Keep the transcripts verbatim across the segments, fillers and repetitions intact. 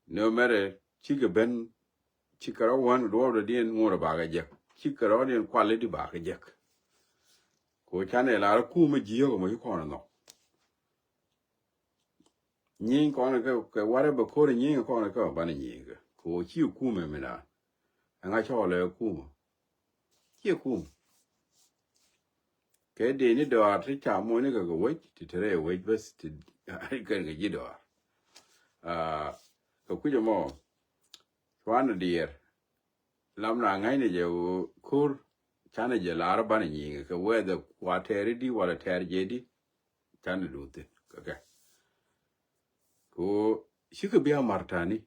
No matter cikɛ ben, cikɛ rɔ wän duɔɔpdɛ diɛn ŋuɔrɛ bakɛ jek. Cikɛ rɔ diɛn kuali di bakɛ jek. Ko canɛ lar kumɛ jiök mɔ ci kɔn nhɔk. Nyieny kɔn kɛ, kɛ warɛ bɛ kor nyieny kɔn kɛ banɛ nyieny kɛ. Ko ci kumɛ mi na. Ɛŋa cɔɔlɛ kumɛ. Ci kumɛ. Kɛ dee ni dɔaar ti ca moc ni kɛ kɛ wec, ti te rɛy wec bäth, ti kɛn kɛ ji̱ dɔaar. Ah, kɛ kui̱c ɛmɔ, cuanɛ diɛɛr. Lam na ŋa̱cnɛ jɛ ɣöö ko̱r, canɛ jɛ la̱r banɛ nyiŋɛ kɛ whether kua tɛɛri di wala tɛɛr jɛ di, canɛ duth thin kɛ kɛ. Ko cikɛ bia martani,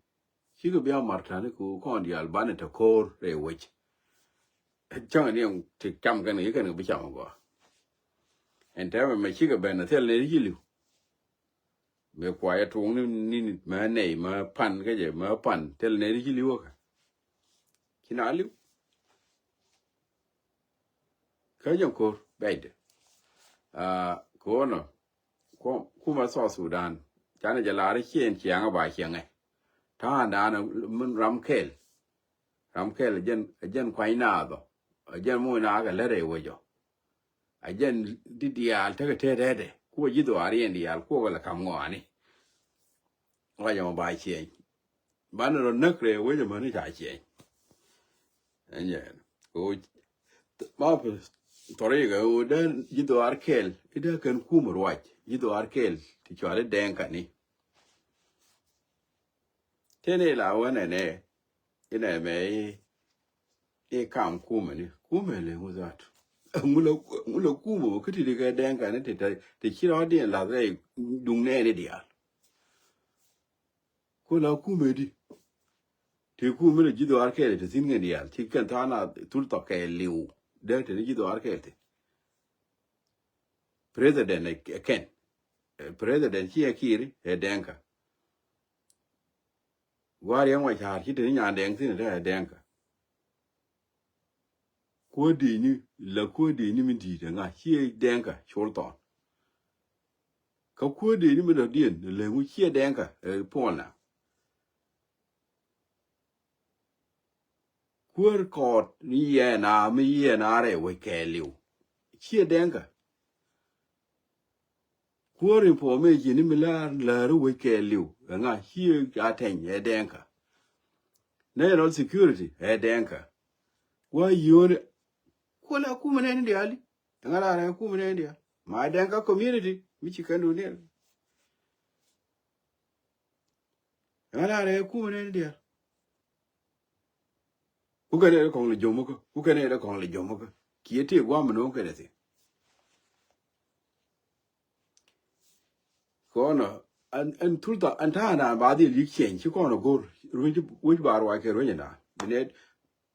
cikɛ bia martani ko kɔn diaal banɛ te ko̱r rɛy wec. Cäŋ ni ti cam kɛn kɛ kɛn kɛ bi cam gɔaa. Ɛn tɛmɛ mɛ cikɛ ben a thil ni ri ci li̱w. Mɛ kua yɛ tuŋ ni, ni mɛ nɛy mɛ pan kä jɛ mɛ pan thil ni ri ci li̱w kä. Ci na li̱w. Kä jɛ ko̱r bɛcdɛ. Ah, ko̱nɔ. Ku-, kumɛ South Sudan. Canɛ jɛ lar ciɛn ciɛŋä ba ciɛŋɛ. Ta̱a̱ da̱a̱n min ram kɛl. Ram kɛl jɛn, jɛn kuany naath ɔ. Jɛn muc naath kɛ lät rɛy wec ɔ. A jɛn di diaal tekɛ tëë tɛtɛ. Kuɔ ji̱ dhuaar yɛn diaal kuɔ kɛ lɛ kam ŋɔaani. Ŋɔc ɛmɔ ba ciɛny. Banɛ rɔ näk rɛy wec ɛmɔ ni ca ciɛny. Ɛnyɛn. Ko ma pi thɔrikɛ ɣöö dee ji̱ dhuaar kɛl i̱ dee kɛn kumɛ ruac ji̱ dhuaar kɛl ti cuali dɛŋ kani. Tëë ni la wänɛ nɛ inɛ mɛ i̱, i̱ kam kumɛ ni kumɛ lɛ ŋu dhat. Ŋu la, ŋu la kumɛ wä kä ti di kɛ dɛŋ kani ti, ti ci rɔ diɛn lath rɛy duŋ nɛɛni diaal. Ku la kumɛ di. Ti kumɛ ni ji̱ dhuaar kɛɛl ti thi̱n kɛn diaal. Ci kɛn tha̱a̱ŋ na thul thɔk kɛɛl li̱w. Dee ti ni ji̱ dhuaar kɛɛl ti. President ɛ kɛn. Eh, president ci ɛ Kiir ɛ Dɛŋka. Gua̱a̱r yɛn wa ca̱a̱r ci ti ni nyan Dɛŋ thi̱n ɛ Dɛŋka. Kuäär dëëcni, la kuäär dëëcni mi di̱i̱t ɛŋa? Ciɛ Dɛŋka col thɔn. Kä kuäär dëëcni mi dɔ̱diɛn lɛ ŋu ciɛ Dɛŋka, eh, puɔl na. Kuäär kɔɔt ni yɛn a mi yɛn a rɛy wec kɛɛliw. Ciɛ Dɛŋka. Kuäär information ni mi la läär wec kɛɛliw. Ɛŋa? Ciɛ Atɛny, ɛ Dɛŋka. National security, ɛ Dɛŋka. Wa yio̱o̱ni. Kuäär la kumɛ nɛni diaali. Ɛŋa la rɛ kumɛ nɛni diaal? Ma Dɛŋka community mi ci kɛn duni. Ɛŋa la rɛ kumɛ nɛni diaal? Ku kɛn ɛ kɔŋ lɛ jo̱m kä, ku kɛn ɛ kɔŋ lɛ jo̱m kä. Kiɛ tëë guam mi no̱o̱ŋ kɛn ɛ thi̱n. Kɔnɔ ɛn, ɛn thulta ɛn ta̱a̱ naan ba dhil yi̱k ciɛny ci kɔnɔ go̱r ruec, ruec ba ruac kɛ ruec ɛn naan. Bi nɛɛt,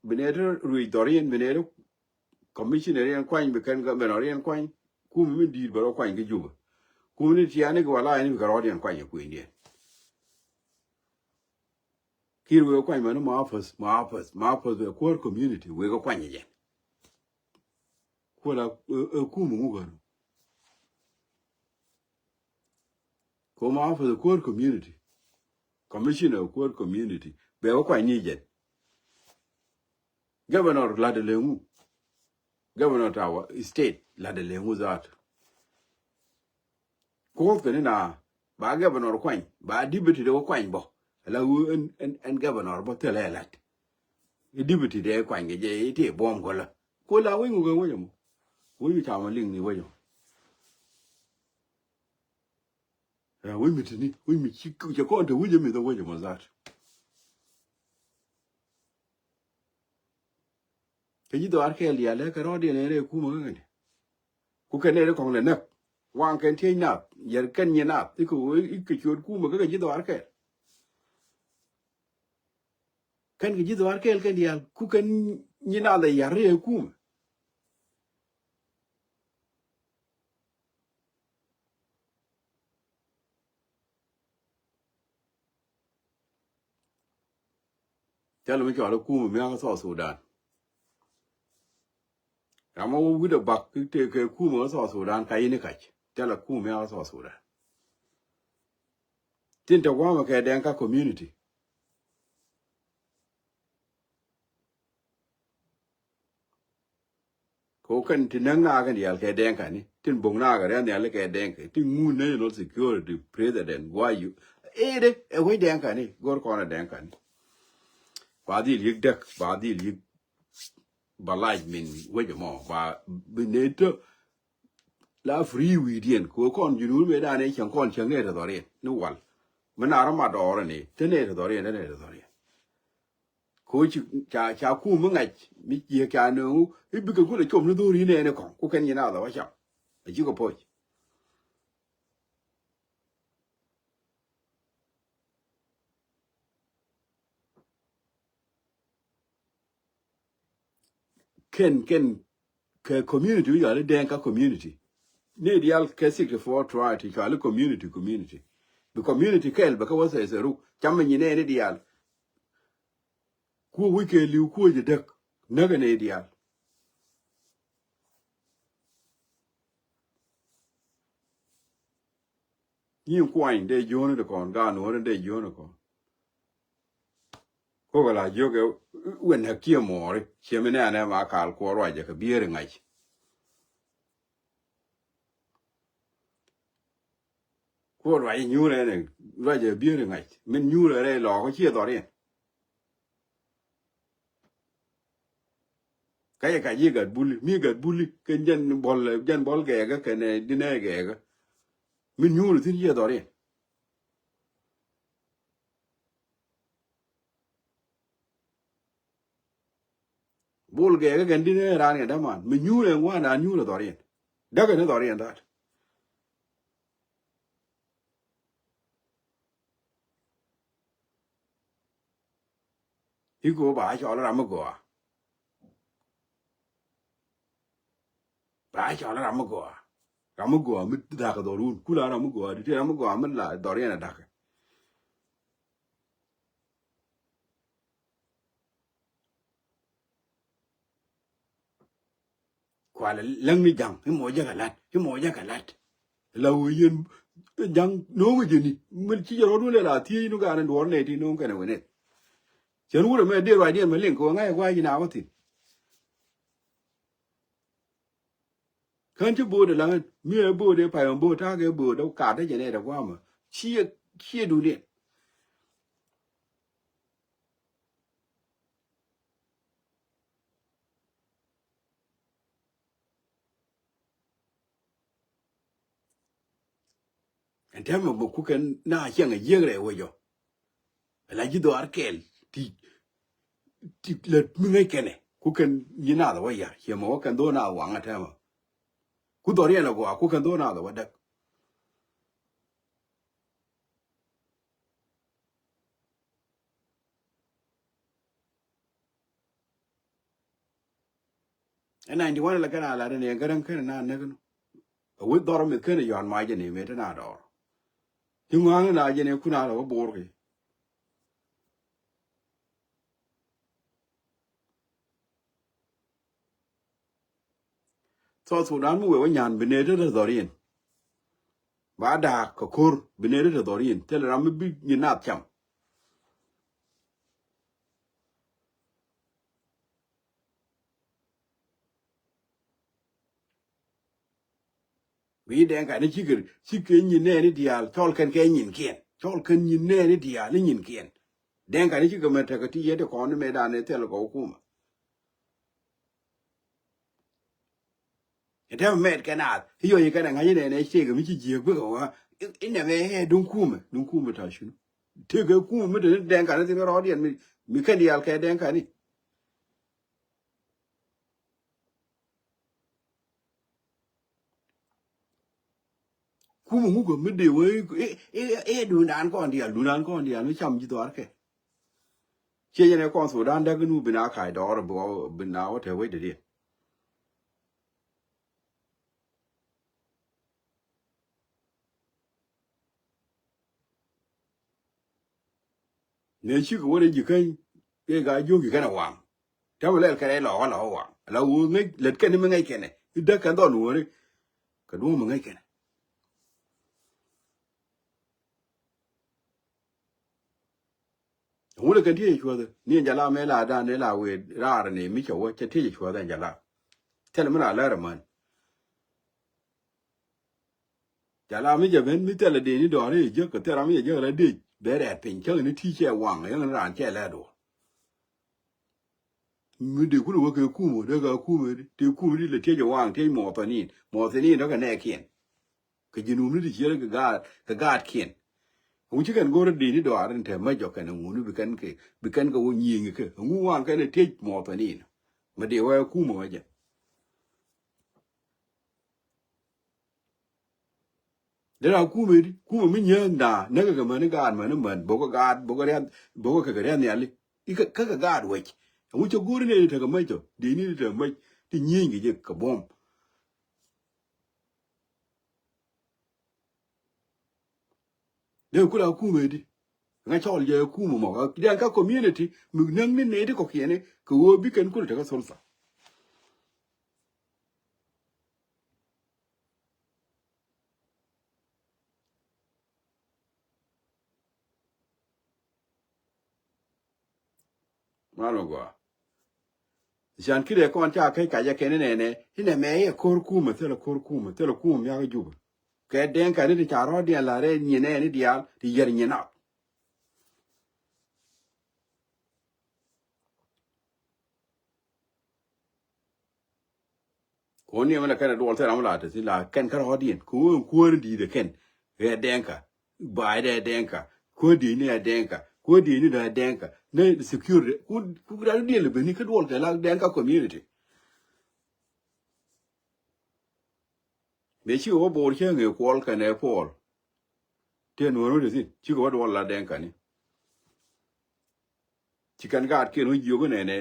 bi nɛɛt ruec dhɔriɛn, bi nɛɛt commissioner yɛn kuany, bi kɛn governor yɛn kuany. Kum mi di̱i̱t bɛ rɔ kuany kä Juba. Kum ni tiani kɛ wala ɛn bi kɛ rɔɔdiɛn kuany ɛ kuendiɛn. Kiir wek kuany mani ma office, ma office, ma office wek kuäär community wek kuany jɛ. Kuäär a, ɛ, ɛ kum ŋu kanu. Ko ma office kuäär community. Commissioner kuäär community. Bɛ wek kuany ni jɛ. Governor ladɛ leŋu. Governor tawa state ladɛ leŋu zat. Kuoth kɛ ni na ba governor kuany, ba deputy de wä kuany bɔ. Ala wu en, en, en governor bɔ thilɛ lat. I deputy de kuany kɛ jɛ iti buɔm kɔlä. Ko la winy wukɛ winy mo. Winy cama liŋ ni winy mo. Ya winy mi tini, winy mi ci, cɛ kɔn te winy mi the winy mo zat. Kɛ ji̱ dhɔaar kɛɛl diaal lɛ kɛ rɔɔdiɛn ɛn rɛy kumä kä kɛn. Ku kɛn nɛy ti kɔŋ lɛ näk. Waŋ kɛn tiec nath, yɛr kɛn nyi nath, ikɛ ɣöö ikɛ ciöt kumä kä kɛ ji̱ dhɔaar kɛɛl. Kɛn kɛ ji̱ dhɔaar kɛɛl kɛn diaal, ku kɛn nyi nath ɛ yar rɛy kumä. Thilɛ mi cɔal i̱ kumɛ miakä South Sudan. Ramɔ wä wi̱dɛ bak kɛ, kɛ kumɛ kä South Sudan ka yini kac. Thilɛ kumɛ miakä South Sudan. Tin te guamɛ kɛ Dɛŋka community. Ko kɛn ti näk nakä diaal kɛ Dɛŋkani, tin bo̱ŋ nakä rɛn diaal kɛ Dɛŋkɛ, tin ŋun national security president guayu. Ede ɛ wec Dɛŋkani, go̱r kɔn ɛ Dɛŋkani. Ba dhil yik däk, ba dhil yik ba lac min wec ɛmɔ, ba bi nɛ tö la free wi̱i̱diɛn. Ko kɔn Junub mëë danɛ cäŋ kɔn cäŋ nɛ tɛ dhɔriɛn ni wal. Mi na rɔ ma dɔɔrɛ ni te nɛ tɛ dhɔriɛn, te nɛ tɛ dhɔriɛn. Ko ci ca, ca kum mi ŋa̱c mi ciek ca nööŋu i̱ bikɛ kulɛ com ni dho̱ri nɛɛni kɔŋ ku kɛn nyin a dhɔwä cam. A cikɛ poc. Kɛn, kɛn kɛ community wi̱c ɣali Dɛŋka community. Ni diaal kɛ sixty four tribe ti cɔali community, community. Bi community kɛl bɛ kɛ wä thɛɛth ruk. Cam mi nyin ɛ ni diaal. Kuɔ wi̱c kɛ li̱w kuɔ jɛ däk. Näk ɛ ni diaal. Nyin kuany dee jiöni ti kɔn, gaan nuɔ̱ɔ̱ri dee jiöni kɔn. Kokɛ la jiök ɛ wën näk ciɛ muɔɔri, ciɛ mi nɛɛnɛ ma kal kuɔ ruacɛ kɛ bieri ŋa̱c. Kuɔ ruacɛ nyuurɛ ni ruacɛ bieri ŋa̱c. Min nyuurɛ rɛy lɔɔk ciɛ dhɔriɛn. Kä yɛ ka ji̱ gat buli, mi gat buli kɛn jɛn bɔl, jɛn bɔl gɛɛkä kɛn dinɛ gɛɛkä. Min nyuur thi̱n ciɛ dhɔriɛn. Bol gɛɛkä kɛn dinɛ raan kɛ däman mi nyuur ɛn wan raan nyuur ɛ dhɔriɛn. Däkɛ ni dhɔriɛn that. I̱ ko ba cɔl ram mi gɔaa. Ba cɔl ram mi gɔaa. Ram mi gɔaa mi dhakɛ dhɔrun. Kula ram mi gɔaa di ti ram mi gɔaa mi la dhɔriɛn a dhakɛ. Kualɛ läŋni ja̱ŋ i̱ mɔ jɛ kɛ la̱t, i̱ mɔ jɛ kɛ la̱t. La wee yɛn ja̱ŋ no̱o̱ŋ jɛ ni. Mën ci jɛ rɔ̱dun lɛ la thiec ni ga̱a̱n in duɔ̱ɔ̱r nɛy ti no̱o̱ŋ kɛnɛ wee nɛth. Cän wurɛ mɛ dee ruacdiɛn mɛ liŋ kɛ wee ŋa̱c ɛ gua̱a̱c in a wä thi̱n. Kän ci bo̱o̱dɛ la̱ŋ mi ɛ bo̱o̱dɛ pay ɛ bo̱o̱d ta̱a̱ kɛ bo̱o̱dɛ ka̱a̱t dee jɛ nɛy dɛ gua̱a̱mä. Ciɛ, ciɛ duundiɛn. Ɛn tɛmɛ bä kukɛn na ciɛŋ a yiëk rɛy wecɔ. Ala ji̱ dhɔaar kɛɛl ti, ti lät mi ŋäc kɛnɛ kukɛn nyi naath wä yar ciɛ mɛ wä kɛn dho̱o̱n naath waŋ a tɛmɛ. Ku dhɔriɛn a gɔaa kukɛn dho̱o̱n naath wä däk. Ɛ ninety one la kɛn a lat ni ɛ gɛrɛŋ kɛn na näk ni. A wi̱c dhɔr mith kɛn a yɔ̱a̱n mac ni mëë te na dɔɔr. Ti ŋɔaŋ na jɛ ni kun a lɔ wä bo̱o̱r ki. South Sudan mi wee wä nyan bi nɛy te te dhɔriɛn. Ba da̱a̱k kɛ ko̱r bi nɛy te te dhɔriɛn thilɛ ram mi bi nyin naath cam. Wi̱i̱ dɛŋ kani cikɛ, cikɛ nyin nɛɛni diaal cɔl kɛn kɛ nyinkiɛn. Cɔl kɛn nyin nɛɛni diaal ni nyinkiɛn. Dɛŋ kani cikɛ mɛ tekɛ ti yet ti kɔn ni mɛ dan ni thil kɛ hukuma. Ɛ tɛmɛ mɛt kɛ naath i̱ yɔc ikɛn ɛ ŋa̱c inɛn ɛ ciek mi ci jiek bikɛ wä. Inɛ mɛ ɛ duŋ kumɛ, duŋ kumɛ ta̱ cuni. Tëëkɛ kumɛ mi te ni dɛŋ kani thin kɛ rɔɔdiɛn mi, mi kɛn diaal kɛ dɛŋ kani. Kumɛ ŋukä mi dee wee i̱, i̱, i̱, i̱ duundan kɔn diaal, duundan kɔn diaal mi cam ji̱ dhɔaar kɛ. Ciɛ jɛn ɛ kɔn Sudan däk in wä bi na kac dɔɔr bi wä, bi na wä te wec dee diɛn. Mëë cikɛ wä rɛy ji̱ käny kɛ ka jiök ji̱ kɛn ɛ waŋ. Tɛmɛ lɛl kɛn ɛ lɔɔk ɛ lɔɔk ɛ waŋ. Ala wä ŋäc lät kɛn mi ŋäc kɛnɛ i̱ däk kɛn dhɔl nuɔ̱ɔ̱ri. Kɛ duɔ̱ɔ̱m mi ŋäc kɛnɛ. Ŋulɛ kɛn tiecɛ cuɔthɛ ni ɛn jala mɛ la dan ni la wee raar ni mi cɛ wä cɛ tiecɛ cuɔthɛ ɛn jala. Thilɛ mi la lär ɛmän. Ca la mi jɛ ben mi thilɛ dee ni dɔɔri jɛ jek kɛ thilɛ mi jɛ jek la dee bɛ rɛɛt piny cäŋ ni ti cɛ waŋ yäŋ ni raan cɛ lɛ duɔ. Mi dee kulɛ wä kɛ kumä dee kɛ kumä di ti kumä di lɛ tiec waŋ tiec mɔɔthɔnin mɔɔthɔnin dee kɛ nɛɛkiɛn. Kɛ ji̱ num ni ti cier kɛ gaat kɛ gaatkiɛn. Ŋu ci kɛn go̱r dee ni dɔɔr in te mɛ jɔk kɛn ŋu ni bi kɛn kɛ bi kɛn kɛ wä nyiëŋ kɛ ŋu waŋ kɛn tiec mɔɔthɔnin. Mi dee wä kumä wä jɛ. Dee ra kumɛ di kumɛ mi nyääk na näk kɛ mäni gaat mäni män bokɛ gaat bokɛ riath bokɛ kɛ kɛ riath nhiali. Ikɛ kä kɛ gaat wec. Ɛŋu cɛ go̱o̱ri ni tekɛ mäc tɔ dee ni tekɛ mäc ti nyieny kɛ jɛ kɛ buɔ̱m. Dee kula kumɛ di ŋa cɔl jɛ kumɛ mɔ dian ka community mi näk ni nɛy ti kɔkiɛni kɛ ɣöö bi kɛn kul tekɛ thultha. Mal mi gɔaa. Can kidɛ kɔn ca kec kacɛ kɛn inɛnɛ inɛ mɛ iɛ ko̱r kumɛ thilɛ ko̱r kumɛ thilɛ kumɛ miak i Jubɛ. Kɛ Dɛŋka ni ti ca rɔ̱diɛn la rɛ nyin ɛn idiaal ti yɛr nyin ap. Kuɔn ni ɛmɛ la kɛn a duɔl thil ram la te thin la kɛn kä rɔɔdiɛn kɛ ɣöö ɛn kuäär in di̱i̱t ɛ kɛn. Ɛ Dɛŋka. Baay dɛ Dɛŋka. Kuäär di̱i̱t ni ɛ Dɛŋka. Kuäär di̱i̱t ni dɛ Dɛŋka. Ni security ku ku rat diɛn lɛ beni kä duɔl kɛ la Dɛŋka community. Mëë cikɛ wä bo̱o̱r cä ŋee kuɔl kɛnɛ puɔl. Tëë nuɔ̱ɔ̱r mi te thi̱n cikɛ wä duɔl la Dɛŋkani. Ci kɛn gaatkiɛn wä jiök inɛnɛ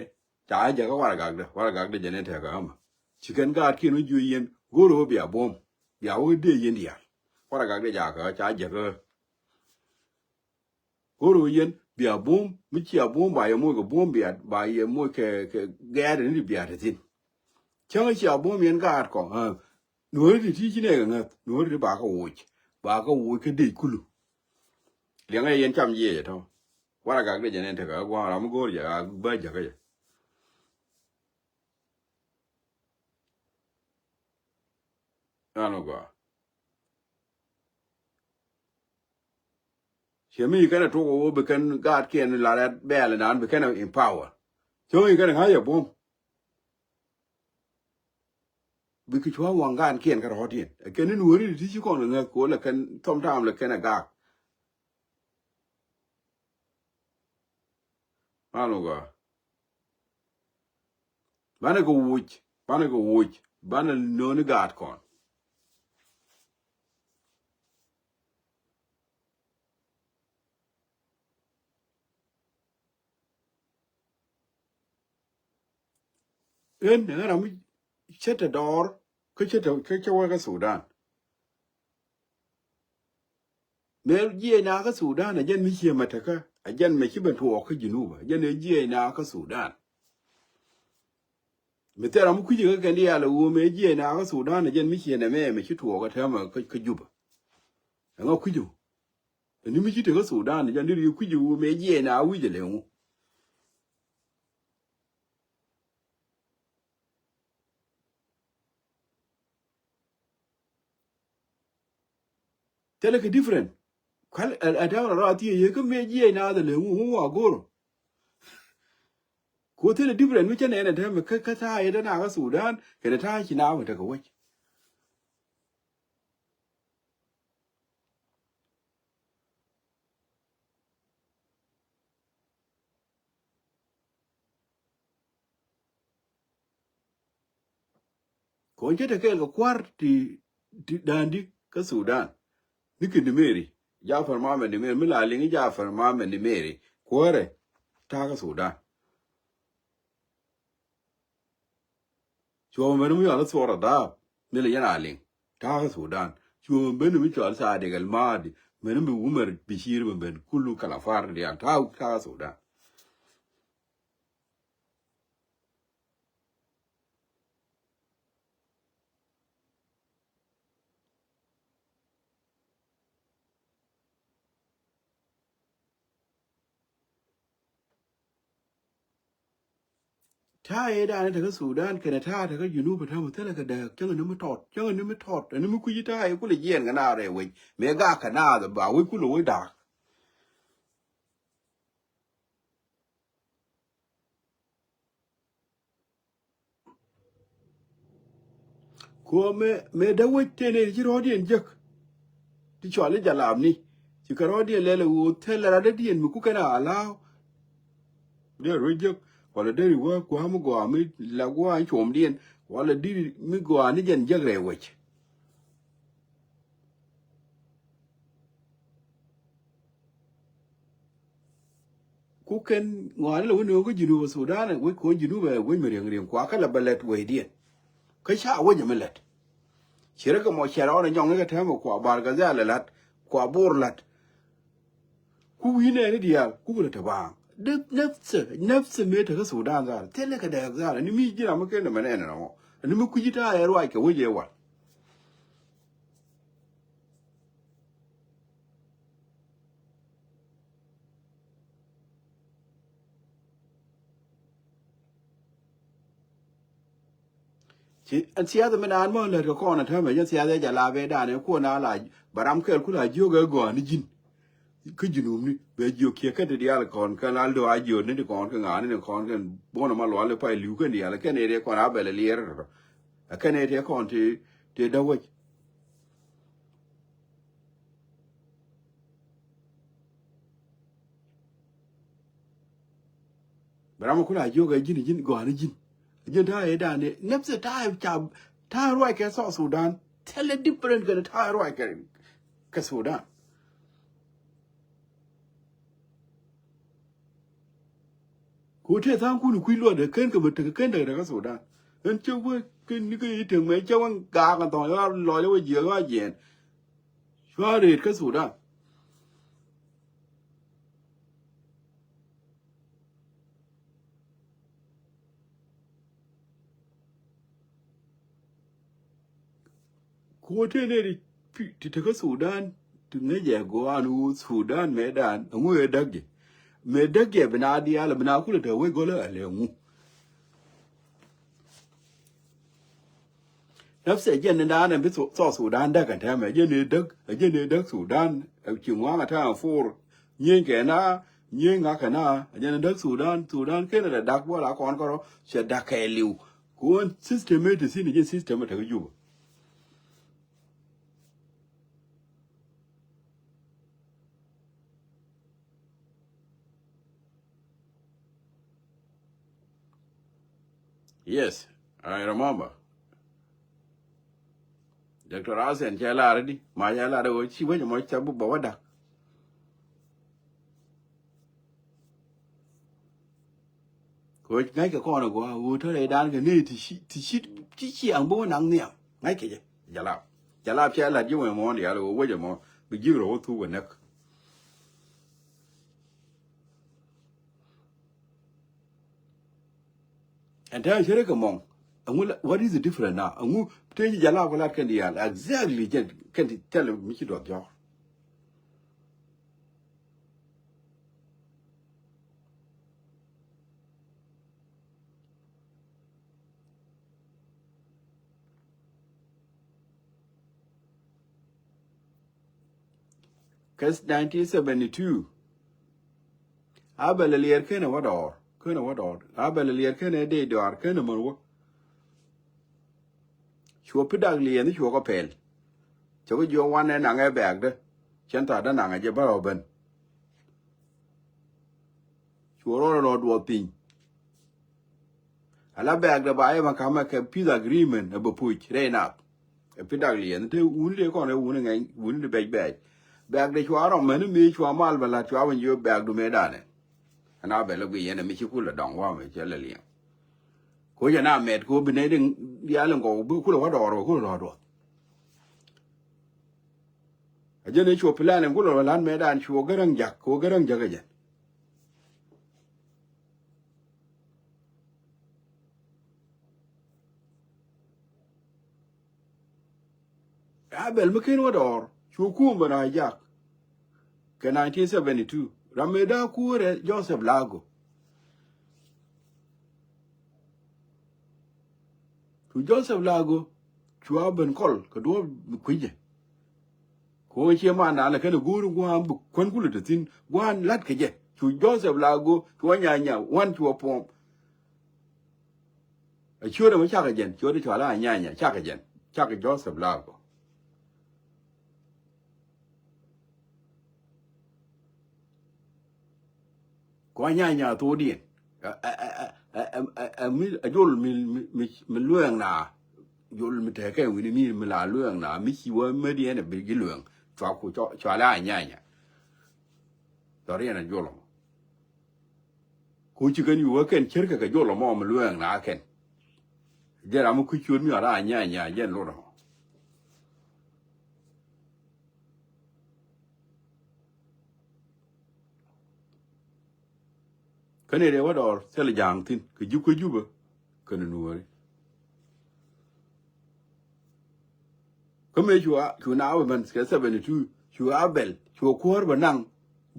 ca jäkä waragakdä waragakdä jɛn in tɛ̈kä ɣämä. Ci kɛn gaatkiɛn wä jiök yɛn go̱o̱rä wä bia buɔ̱m bia wä dee yɛn diaal. Waragakdä jakä ca jäkä. Go̱o̱rä wä yɛn bia buɔ̱m mi cia buɔ̱m ba yɛ moc kɛ buɔ̱m bia ba yɛ moc kɛ kɛ gɛɛt in ti bia te thi̱n. Cäŋ cia buɔ̱m yɛn gaat kɔ nuɔ̱ɔ̱ri ti ti ci nɛɛkɛ ŋäth nuɔ̱ɔ̱ri ti ba kä woc ba kä woc kä dec kulu. Liɛŋɛ yɛn cam jiɛc ɛ tɔ̱. Waragak dec ɛn ɛn tekɛ ɣä gua̱a̱ŋ ram mi go̱o̱r jɛ a bä jäkä jɛ. Ɣän mi gɔaa. Ciɛ mi kɛn ɛ tuk ɛ wä bi kɛn gaatkiɛn la rɛt bɛɛl ɛnan bi kɛn ɛ empower. Cä mi kɛn ɛ ŋa̱c ɛ buɔ̱m. Bikɛ cua waŋ gaatkiɛn kɛ rɔɔdiɛn ɛ kɛn ni nuɔ̱ɔ̱ri ti ci kɔn kɛ ŋäth ko̱o̱l ɛ kɛn thɔm taam lɛ kɛn ɛ gaak. Ɣän mi gɔaa. Banɛ kɛ woc banɛ kɛ woc banɛ nööni gaat kɔn. Ɣän ɛ ram mi ce̱t ɛ dɔɔr kä ce̱t ɛ kä cä wä kä Sudan. Mëë jiɛc na kä Sudan a jɛn mi ciɛ mɛ tekä a jɛn mɛ ci ben tuɔɔk kä Junub a jɛn ëë jiɛc na kä Sudan. Mi thil ram mi kui̱c kä kɛn diaal a ɣöö mëë jiɛc na kä Sudan a jɛn mi ciɛ nɛ mɛ mɛ ci tuɔɔk kä täämɛ kä Juba. Ɛŋa kui̱c ɣöö ɛni mi ci tekä Sudan a jɛn deri kui̱c ɣöö mëë jiɛc na wi̱c a leŋu. Thilɛ kɛ different. Kal a däk rɔ rɔ a thiec yee kä mëë jiɛc naath a leŋu ŋu wa go̱r. Ku thilɛ different mi cä nɛn a täämɛ kä kä ta̱a̱ yet a nakä Sudan kɛnɛ ta̱a̱ ci nakä tekɛ wec. Kɔn cä te kɛɛl kɛ kua̱r ti ti da̱a̱n di kä Sudan. Ni kɛ Nimeri Jafar Mohamed Nimeri mi la liŋ Jafar Mohamed Nimeri kuäärɛ ta̱a̱ kä Sudan. Cuɔ̱ɔ̱ŋ mɛn mi cɔal Thuɔr Adhaap mi lɛ yɛn a liŋ ta̱a̱ kä Sudan. Cuɔ̱ɔ̱ŋ mɛn mi cɔal Sadik Al Mahdi mɛn mi Umar Bashir mɛn ben kulu kalafar diaal ta̱a̱ ta̱a̱ kä Sudan. Ta̱a̱ ëë da̱a̱n ɛ tekä Sudan kɛnɛ ta̱a̱ tekä Junub ɛ täämɛ thilɛ kɛ dääk, cäŋ ni mi tɔt, cäŋ ni mi tɔt, ni mi kui̱ci ta̱a̱ ëë kulɛ jiɛɛn kɛ naath rɛy wec. Mëë gak kɛ naath ɛ ba wec kulɛ wec da̱a̱k. Kuɔ mëë, mëë dee wec tëë nɛy ti ci rɔɔdiɛn jek. Ti cɔal i̱ jalapni. Ci kɛ rɔɔdiɛn lɛl ɛ ɣöö thilɛ radädiɛn mi kukɛn a allow. Dee ruec jek. Wala dee ri wä kua̱a̱ mi gɔaa mi la gua̱a̱ in cuɔmdiɛn. Wala dee ri mi gɔaa ni jɛn jek rɛy wec. Ku kɛn ŋɔaani lɛ wä nööŋ kä Junub Sudan ɛ wec kɔn Junub ɛ wec mi riɛŋ riɛŋ kua kä lɛ bɛ lɛt wecdiɛn. Kä ca wec ɛ mi lɛt. Ci rɛ kɛ mɔ cɛr ɣɔn ɛ nyɔŋni kɛ tɛmɛ kua Bar Gazal ɛ la̱t kua Bor la̱t. Ku wi̱i̱ nɛɛni diaal ku kulɛ te baaŋ. Dee nɛpsɛ nɛpsɛ mëë tekä Sudan dhar thilɛ kɛ dɛɛk dhar ni mi ji̱n ram mi ken nɛmɛ nɛɛni nɔmɔ. Ni mi kui̱ci ta̱a̱ ɛ ruac kɛ wec ɛ wal. Ci ɛn siasa mi naan mɔ lät kɛ kɔn ɛ täämɛ jɛn siasa jɛ la bɛ dan ɛ kuɔn a la bɛ ram kɛl ku la jiök ɛ gɔaa ni ji̱n. Kä Junubni bɛ jiök kiɛ kɛn ti diaal kɔn kɛn la lo̱ a jiök ni ti kɔn kɛ ŋa̱a̱ni ni kɔn kɛn buɔ̱n ɛ ma lual ɛ pay li̱w kɛn diaal kɛn ɛ ti kɔn a bɛl ɛ liɛɛr ɛ tɔtɔ. Ɛ kɛn ɛ ti kɔn ti ti däwäc. Bɛ ram mi ku la jiök ɛ ji̱n ji̱n gɔaa ni ji̱n. Ji̱n ta̱a̱ ëë da̱a̱n ëë nɛpsɛ ta̱a̱ ca ta̱a̱ ruac kɛ South Sudan. Thilɛ different kɛn ta̱a̱ ruac kɛ kɛ Sudan. Ku tëë tha̱a̱ŋ kun kui̱ luɔt ɛ ken kɛ bɛ tek ken tek tek kä Sudan. Ɛn cä wee ken ni kä i̱ tek mɛ cä wee gaak ɛ thɔ̱ŋ yɔa lɔc ɛ wee jiɛk yɔa jiɛɛn. Cua reet kä Sudan. Kuɔ tëë nɛy ti, ti tekä Sudan ti ŋäcɛ gɔaa ni ɣöö Sudan mëëdan ɛŋu ëë däk jɛ. Mëë däk jɛ bi na diaal bi na kulɛ te wec gɔlä ɛ lɛ ŋu. Nafsɛ jɛn ni daan ɛn bi South Sudan däk ɛn täämɛ ɛ jɛn ëë däk ɛ jɛn ëë däk Sudan ɛ ci ŋuaŋ ɛ täämɛ for. Nyieny kɛ na nyieny ŋa̱k kɛ na ɛ jɛn ëë däk Sudan Sudan kenɛ dɛ dak buɔl a kɔn kärɔ cɛ dak kɛ liw. Kuɔn system ëë ti thi̱n ɛ jɛn system ɛ tekä Juba. Yes, I remember. Doctor Hassan cɛ lar di ma cɛ lar ɣöö ci wec mɔ cɛ bi bä wä dak. Kɛ ɣöö ŋa̱ckɛ kɔn ɛ gɔaa ɣöö tɔ̱ rɛydan kɛ nɛy ti ci ti ci ti ciaŋ bi wä naŋ nhiam ŋa̱ckɛ jɛ. Jalap jalap cɛ lat ji̱ wec mɔ diaal ɣöö wec mɔ bi ji̱ rɔ wä thuk wä näk. Ɛn täämɛ cä rɛ kɛ mɔŋ. Ɛŋu la, what is the difference now? Ɛŋu tëë ci jalap kɛ lat kɛn diaal exactly jɛn kɛn ti thil mi ci duɔth jɔ̱ɔ̱r. Kä nineteen seventy two. A bɛl a liɛɛr kenɛ wä dɔɔr kenɛ wä dɔɔr a bɛl a liɛɛr kenɛ dee dɔɔr kenɛ män wä. Cuɔ pi dak liɛɛn cuɔ kɛ pɛl. Cɛ kɛ jiɔ wanɛ naŋɛ bɛɛkdä. Cɛn thaatdä naŋɛ jɛ bärɔw ben. Cuɔ rɔɔdɛ nɔ duɔth piny. Ala bɛɛkdɛ ba yɛ ma kamɛ kɛ peace agreement ɛ bɛ puc rɛy nath. Ɛ pi dak liɛn te wuni de kɔn ɛ wuni ŋɛny wuni de bɛc bɛɛc. Bɛɛkdɛ cua rɔm mɛni mi cua mal bɛ lat cua wä nyiö bɛɛkdu mëëdanɛ. Ɛn a bɛ lɛ gui yɛn ɛ mi ci kulɛ dɔŋ wamɛ cɛ lɛ liɛŋ. Ko jɛ na mɛt ko bi nɛy diaal in gɔw bi kulɛ wä dɔɔr wä kulɛ lɔ duɔth. A jɛn i̱ cuɔ plan in kulɛ wä lan mɛtdan cuɔ gäräŋ jak ko gäräŋ jak a jɛn. A bɛl mi ken wä dɔɔr cu kuum bɛ na jak. Kɛ nineteen seventy two ram mëë daa kuurɛ Joseph Lago. Cu Joseph Lagu, cu a ben kɔl kɛ duɔ̱ɔ̱p kui̱cɛ. Kɛ ɣöö cie mandan lɛ kɛn ɛ go̱o̱r gua̱a̱n bi kuän kulɛ te thi̱n, gua̱a̱n la̱t kɛ jɛ. Cu Joseph Lagu, cu a nyanya, wan cu a puɔm. A ciöt ɛmɛ cakɛ jɛn, ciöt ɛ cɔal a nyanya, cakɛ jɛn, cakɛ Joseph Lagu. Kua nyanya thokdiɛn. Ɛ, ɛ, ɛ, ɛ, ɛ, ɛ, ɛ, mi, ɛ, jol mi, mi, mi, mi lueŋ na. Jol mi tekɛ wi̱ni mi, mi la lueŋ na. Mi ci wä medi ɛn ɛ bi gi lueŋ. Cua ku, cua, cua la nyanya. Dhɔriɛn ɛ jol mɔ. Ku ci kɛn yu wä kɛn cärkɛ kɛ jol mɔ mi lueŋ na kɛn. Jɛ ram mi kui̱ ciöt mi ɔ la nyanya jɛn lot mɔ. Kä nɛy rɛw wä dɔɔr thilɛ ja̱a̱ŋ thi̱n kɛ Jup kä Jupä kɛnɛ Nuääri. Kä mëë cu a, cu naath bɛ ben kɛ seventy two, cu a bɛl, cu a kuäär bɛ naŋ.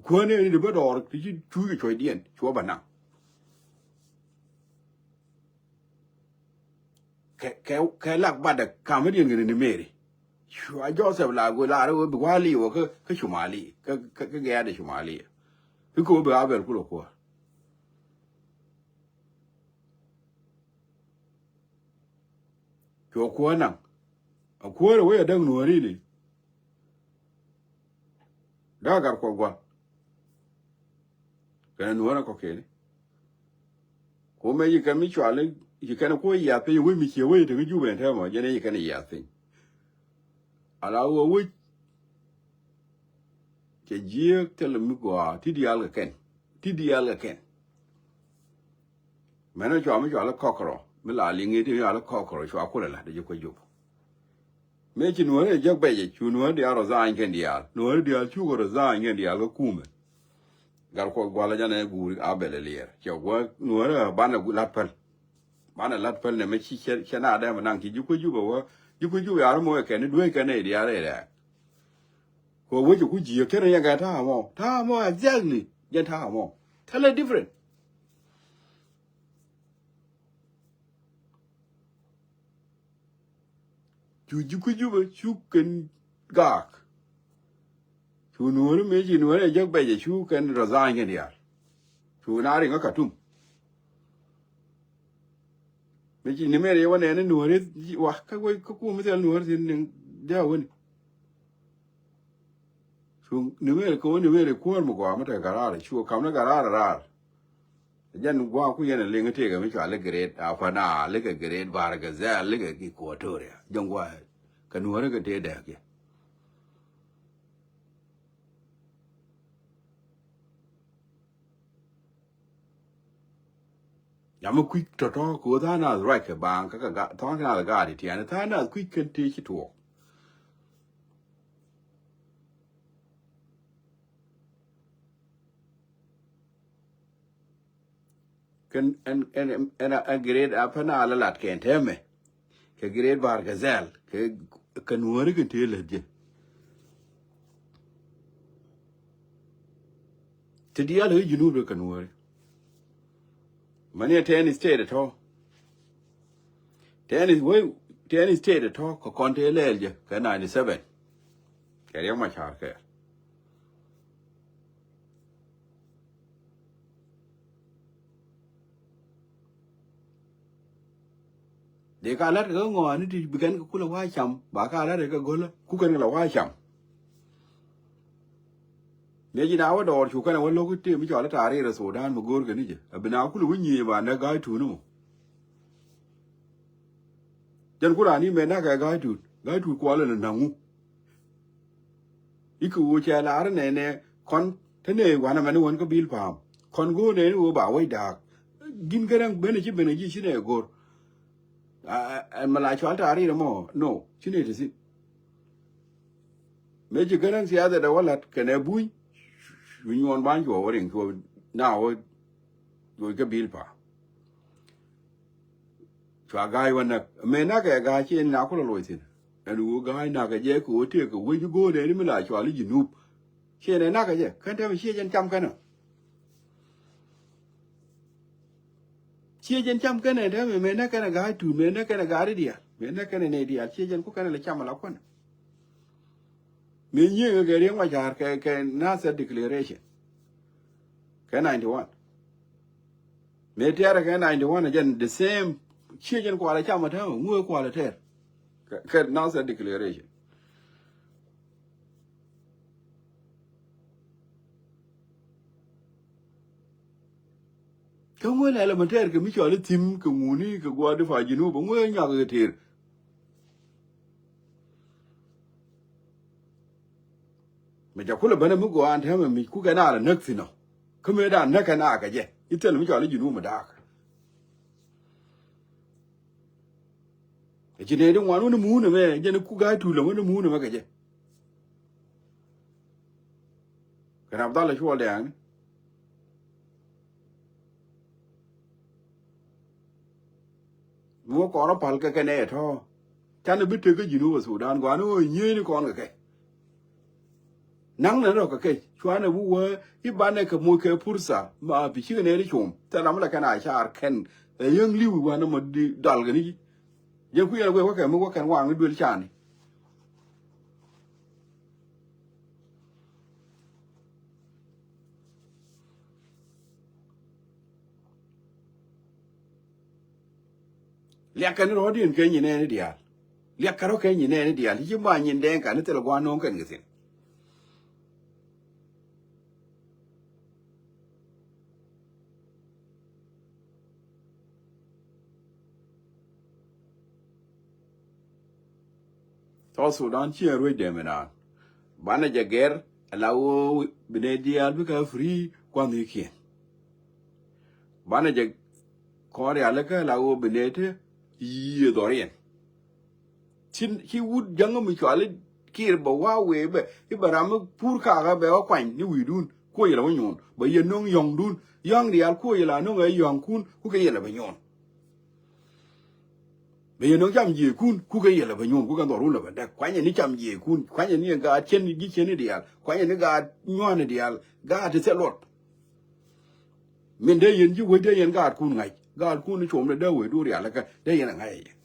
Kuäär ni ni di bä dɔɔr ti ci cuuc kɛ cuɔ̱cdiɛn cu a bɛ naŋ. Kɛ, kɛ, kɛ lak batdɛ kamädiɛn kɛnɛ ni Mary. Cua Joseph la go̱o̱r lar wee bi wali wä kä, kä Cumali, kä, kä, kä gɛɛt ɛ Cumali. Kä kɛ wä bi a bɛl kulɛ kuäär. Cua kuäär naŋ. A kuäär ɛ wee a däk Nuääri ni. Daa Gatkuɔth Gua̱l. Kɛnɛ Nuäärä kɔ̱kiɛni. Ku mɛ yi kɛn mi cuali, yi kɛn kuɔ yiath piny, wec mi cie wec te kä Jupɛ ɛn täämɛ, jɛn yi kɛn yiath piny. Ala wä wec. Cɛ jiääk thilɛ mi gɔaa, ti diaal kɛ kɛn. Ti diaal kɛ kɛn. Mɛn cua mi cua lɛ kɔkrɔ, mi la liŋ i̱ ti cua lɛ kɔkrɔ, cua kulɛ la, dee ji̱ kuɛ Jup. Mëë ci Nuäärä jek bɛcɛ, cu Nuäärä diaal rɔ dhaany kɛn diaal. Nuäärä diaal cukɛ rɔ dhaany kɛn diaal kä kumɛ. Gatkuɔth Gua̱l jɛn ɛ guuri a bɛl ɛ liɛɛr. Cɛ guɔ Nuäärä banɛ lat päl. Banɛ lat päl nɛ mɛ ci cɛ, cɛ na dɛmɛ naŋ ci ji̱ kuɛ Jupɛ wä. Ji̱ kuɛ Jupɛ ya̱r mɔ ɛ kɛn i̱ duee kɛn ɛ diaal ɛ rɛɛk. Kɛ wec ku ji̱ kɛn yɛn kɛ ta̱a̱ mɔ. Ta̱a̱ mɔ exactly. Jɛn ta̱a̱ mɔ. Totally different. Cu ji̱ kui̱ Jupɛ cu kɛn gaak. Cu Nuäärä mëë ci Nuäärä jek bɛcɛ cu kɛn rɔ dhaany kɛn diaal. Cu na riŋ kä Katum. Mëë ci ni mɛn yɛ wä nɛɛni Nuäärä wa kä wec kä kum mi thil Nuäärä thin niŋ dee a wäni. Cu ni mɛn kɛ wä ni mɛn kuäär mi gɔaa mi te Garaar, cu kam ni Garaar raar. Jɛn gua̱a̱ ku yɛn a liŋ tëëkɛ mi cɔal i̱ Great Apana, likɛ Great Bahr el Ghazal, likɛ Equatoria. Jɛn gua̱a̱ kɛ Nuäärä kɛ tëë dääk yɛ. Yam mi kui̱ tɔ̱tɔ̱ kɛ ɣöö tha̱a̱ŋ nath ruac kɛ baaŋ kä kɛ gaat, tha̱a̱ŋ nath gaat i̱ tiɛɛni, tha̱a̱ŋ nath kui̱ kɛn tëë ci tuɔɔk. Kɛn ɛn, ɛn, ɛn, ɛn a Great Apana la lat kɛn tɛmɛ. Kɛ Great Bahr el Ghazal, kɛ, kɛ Nuääri kɛn tëë lät jɛ. Ti diaal ɛ Junub kɛ Nuääri. Mani ɛ ten state ɛ tɔ̱. Ten is wei, ten state ɛ tɔ̱ kɛ kɔn tëë lɛɛl jɛ kɛ ninety seven. Kɛ Riek Machar kɛ. Dee ka la̱t kɛ ŋɔaani ti bi kɛn kɛ kulɛ wa cam, ba ka la̱t kɛ gölä ku kɛn kɛ la wa cam. Mëë ji̱ na wä dɔɔr cu kɛn wä lo̱k i̱ tëë mi cɔal i̱ ta̱a̱ riɛr ɛ Thudan mi go̱o̱r kɛn i̱ jɛ a bi na kulɛ wä nyiee ba nɛ ga̱a̱c tuun imɔ. Jɛn ku raan i̱ mɛ nak kɛ ga̱a̱c tuut, ga̱a̱c tuut kuɔlɛ ni naŋu. I̱ kɛ ɣöö cɛ la̱r nɛnɛ kɔn te nɛ wanɛ mɛn i̱ wän kä bil pa̱a̱m kɔn go̱o̱r nɛn i̱ ɣöö ba wec da̱a̱k. Gi̱n kä rɛŋ ben i̱ ci ben i̱ ji̱ ci nɛ go̱r. Ɛn mɛ la cual ta̱a̱ ri̱t ɛmɔ no ci nɛ ti thi̱n. Mëë ci kä rɛŋ thiathɛ dɛ wä la̱t kɛnɛ buny. Cu nyuɔn ba̱ny cuɔ wä riŋ cuɔ na wä loc kä bil pa̱a̱m. Cua ga̱a̱c wä näk mëë näk ɛ ga̱a̱c ci ɛn na kulɛ loc thi̱n. Ɛn ɣöö ga̱a̱c nakä jɛ kɛ ɣöö tëëkɛ wec i̱ go̱o̱r nɛɛni mi la cual i̱ Junub. Ciɛ nɛ nakä jɛ kɛn tɛmɛ ciɛ jɛn cam kɛn ɛ. Ciɛ jɛn cam kɛnɛ dee mi mëë nɛ kɛnɛ gaat tuut, mëë nɛ kɛnɛ gaat i̱ diaal, mëë nɛ kɛnɛ nɛ diaal, ciɛ jɛn ku kɛnɛ lɛ cam ala kuänä. Mëë nyieŋ kɛ Riek Machar kɛ, kɛ Nasser declaration. Kɛ ninety one. Mëë tɛɛrɛ kɛ ninety one jɛn the same. Ciɛ jɛn kualɛ cam a täämɛ, ŋuɛ kualɛ tɛɛr. Kɛ, kɛ Nasser declaration. Kä ŋuɛ lɛl mɛ tɛɛr kɛ mi cɔal i̱ thim kɛ ŋuni kɛ gua̱a̱r di fa Junub, ŋuɛ nyuak kɛ tëër. Mɛ ca kulɛ ben mi gɔaa an täämɛ mi kukɛ na la näk thi̱n ɔ. Kä mëë da näk kɛ na kɛ jɛ i̱ thil mi cɔal i̱ Junub mi daak. Ɛ ci nɛy di ŋuan wä ni muun ɛmɛ jɛn i̱ kuk ga̱a̱c tuul ɛmɛ ni muun ɛmɛ kɛ jɛ. Kɛn Abdalla Cuɔl Dɛɛŋni. Mi wä kɔn rɔ pal kɛ kɛn ɛ tɔ̱. Canɛ bi tek kä Junub Sudan guani wä nyieyni kɔn kɛ kɛ. Naŋ nɛ rɔ kɛ kɛ cuanɛ bi wä i̱ banɛ kɛ moc kɛ pursa ma bi cikɛ nɛ ri com. Thil ram lɛ kɛn a car kɛn ɛ yäŋ li̱w i̱ wanɛ mɔ di dal kɛ ni ji̱. Jɛn kui̱ yɛn wek wä kɛ mi wä kɛn waŋ i̱ duel cani. Liak kɛn rɔ̱diɛn kɛ nyin ɛn i̱ diaal. Liak kɛ rɔ̱ kɛ nyin ɛn i̱ diaal i̱ ci ma nyin dɛɛŋ kan i̱ thil gua̱a̱n no̱o̱ŋ kɛn kɛ thi̱n. South Sudan ciɛ ruec dee mi naan. Banɛ jɛ gɛr ala ɣöö bi nɛy diaal bikɛ free kua̱nhikiɛn. Banɛ jɛ kɔn rialikä ala ɣöö bi nɛy te yiëë dhɔriɛn. Ci, ci wut jäŋä mi cuali Kiir bɛ wa̱a̱ wee bɛ i̱ bɛ ram mi pur kakä bɛ wä kuany ni wi̱i̱dun kuɔ yɛlɛ wä nyuun bɛ yɛ no̱ŋ yɔ̱ŋdun yɔ̱ŋ diaal kuɔ yɛlɛ a no̱ŋ ɛ yɔ̱ŋkun kukɛ yɛlɛ bɛ nyuun. Bɛ yɛ no̱ŋ cam jiëëkun kukɛ yɛlɛ bɛ nyuun kukɛ dhɔrun lɛ bɛ däk kuanyɛ ni cam jiëëkun kuanyɛ ni gaat cien ji̱ cien ni diaal kuanyɛ ni gaat nyua̱a̱n ni diaal gaat ti thil luɔt. Min dee yɛn ji̱ wec dee yɛn gaatkun ŋa̱c gaatkun ni com ni dee wecdun rialikä dee yɛn a ŋa̱c ɛ yɛn.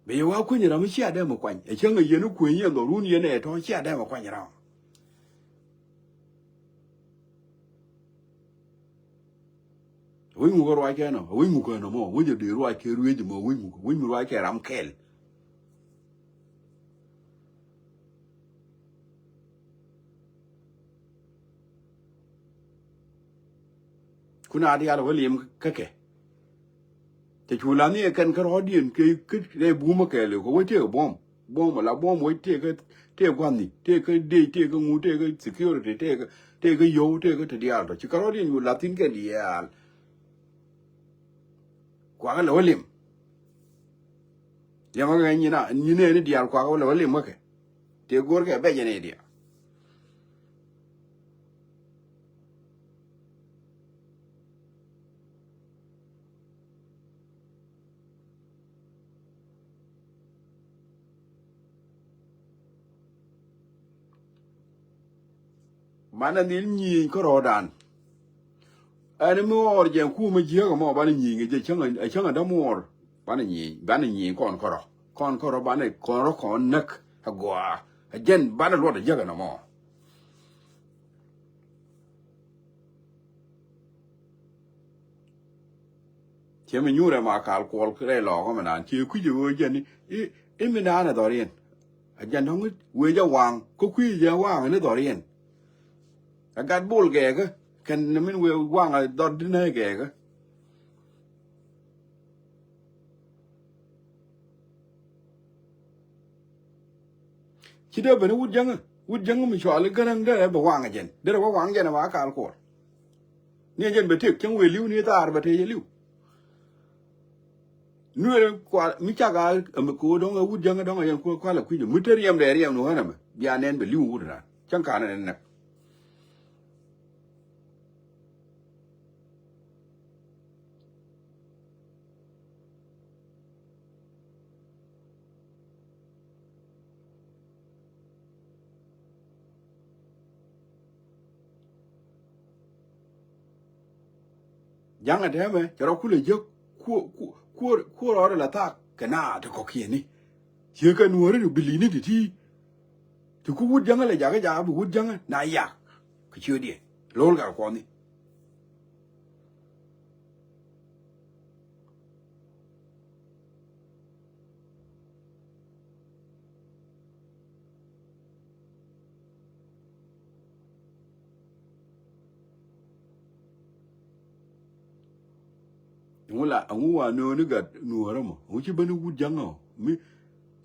Bɛ yɛ wa kueny ram mi cia dee mi kuany ɛ cäŋ ɛ yɛn i̱ kueny yɛn dhɔrun yɛn ɛ tɔ̱ cia dee mi kuany ram. Wec ŋukä ruac kɛ nɔ wec ŋukä nɔ mɔ wec ɛ dee ruac kɛ ruec mɔ wec ŋukä wec mi ruac kɛ ram kɛl. Kun a diaal wä liɛm kä kɛ. Cɛ cu la ni ɛ kɛn kä rɔɔdiɛn kɛ kä rɛy bumä kɛɛliw kɛ wec tëëk buɔ̱m buɔ̱m ala buɔ̱m wec tëëk kä tëëk gua̱thni tëëk kä dec tëëk kä ŋu tëëk kä security tëëk kä tëëk kä yio̱w tëëk kä te diaal tɔ ci kä rɔɔdiɛn cu la thi̱n kɛn diaal. Kuakä lɛ wä lim. Liɛmä kɛ nyina nyinɛ ni diaal kuakä lɛ wä lim kä kɛ. Tëë go̱o̱rkɛ bɛc ɛn ɛ diaal. Banɛ dhil nyieny kärɔɔdan. Ɛn mi ɣɔr jɛ kumä jiäk ɛmɔ banɛ nyieny kɛ jɛ cäŋ ɛ cäŋ ɛ dämuɔɔr. Banɛ nyieny banɛ nyieny kɔn kärɔ kɔn kärɔ banɛ kɔn rɔ kɔn näk. Ɛ gɔaa ɛ jɛn banɛ luɔt ɛ jiäk ɛn ɛmɔ. Ciɛ mi nyuurɛ ma kal kuɔl rɛy lɔɔkä mi naan ciɛ kui̱c ɛ ɣöö jɛn i̱ i̱ mi naan ɛ dhɔriɛn. A jɛn dɔ̱ŋ wee jɛ waŋ kä kui̱c jɛ waŋ ni dhɔriɛn. A gat bol gɛɛkä kɛn ni min wee waŋ a dhɔr dinä gɛɛkä. Ci dee ben wut jäŋä wut jäŋä mi cuali gäräŋ derɛ bɛ waŋ jɛn derɛ wä waŋ jɛn ɛ ma kal kuɔl. Ni jɛn bɛ tëk cäŋ wëë li̱w ni thaar bɛ tëë jɛ li̱w. Nuëë kual mi cak a ɛmɛ ko̱o̱r dɔ̱ŋ ɛ wut jäŋä dɔ̱ŋ ɛ yɛn kuäär kualɛ kui̱c ɛ mi te riɛm dee riɛm ni ɣän ɛmɛ bia nɛn bɛ li̱w wut raan cäŋ ka̱n ɛn nɛk. Ja̱ŋ ɛ tɛmɛ cɛ rɔ kulɛ jiäk kuɔ, kuɔ, kuɔ, kuɔ rɔɔdɛ la thaak kɛ na ti kɔ̱kiɛni. Ciɛ kɛ nuɔ̱ɔ̱ri ti bilini ti ti. Ti ku wut ja̱ŋä lɛ jakä jakä bi wut ja̱ŋä na yak. Kɛ ciötdiɛn lo̱l gat kuɔni. Ɛŋu la, ɛŋu wa nööni gat nuɔ̱ɔ̱rä mɔ? Ɛŋu ci bäni wut ja̱ŋä ɔ? Mi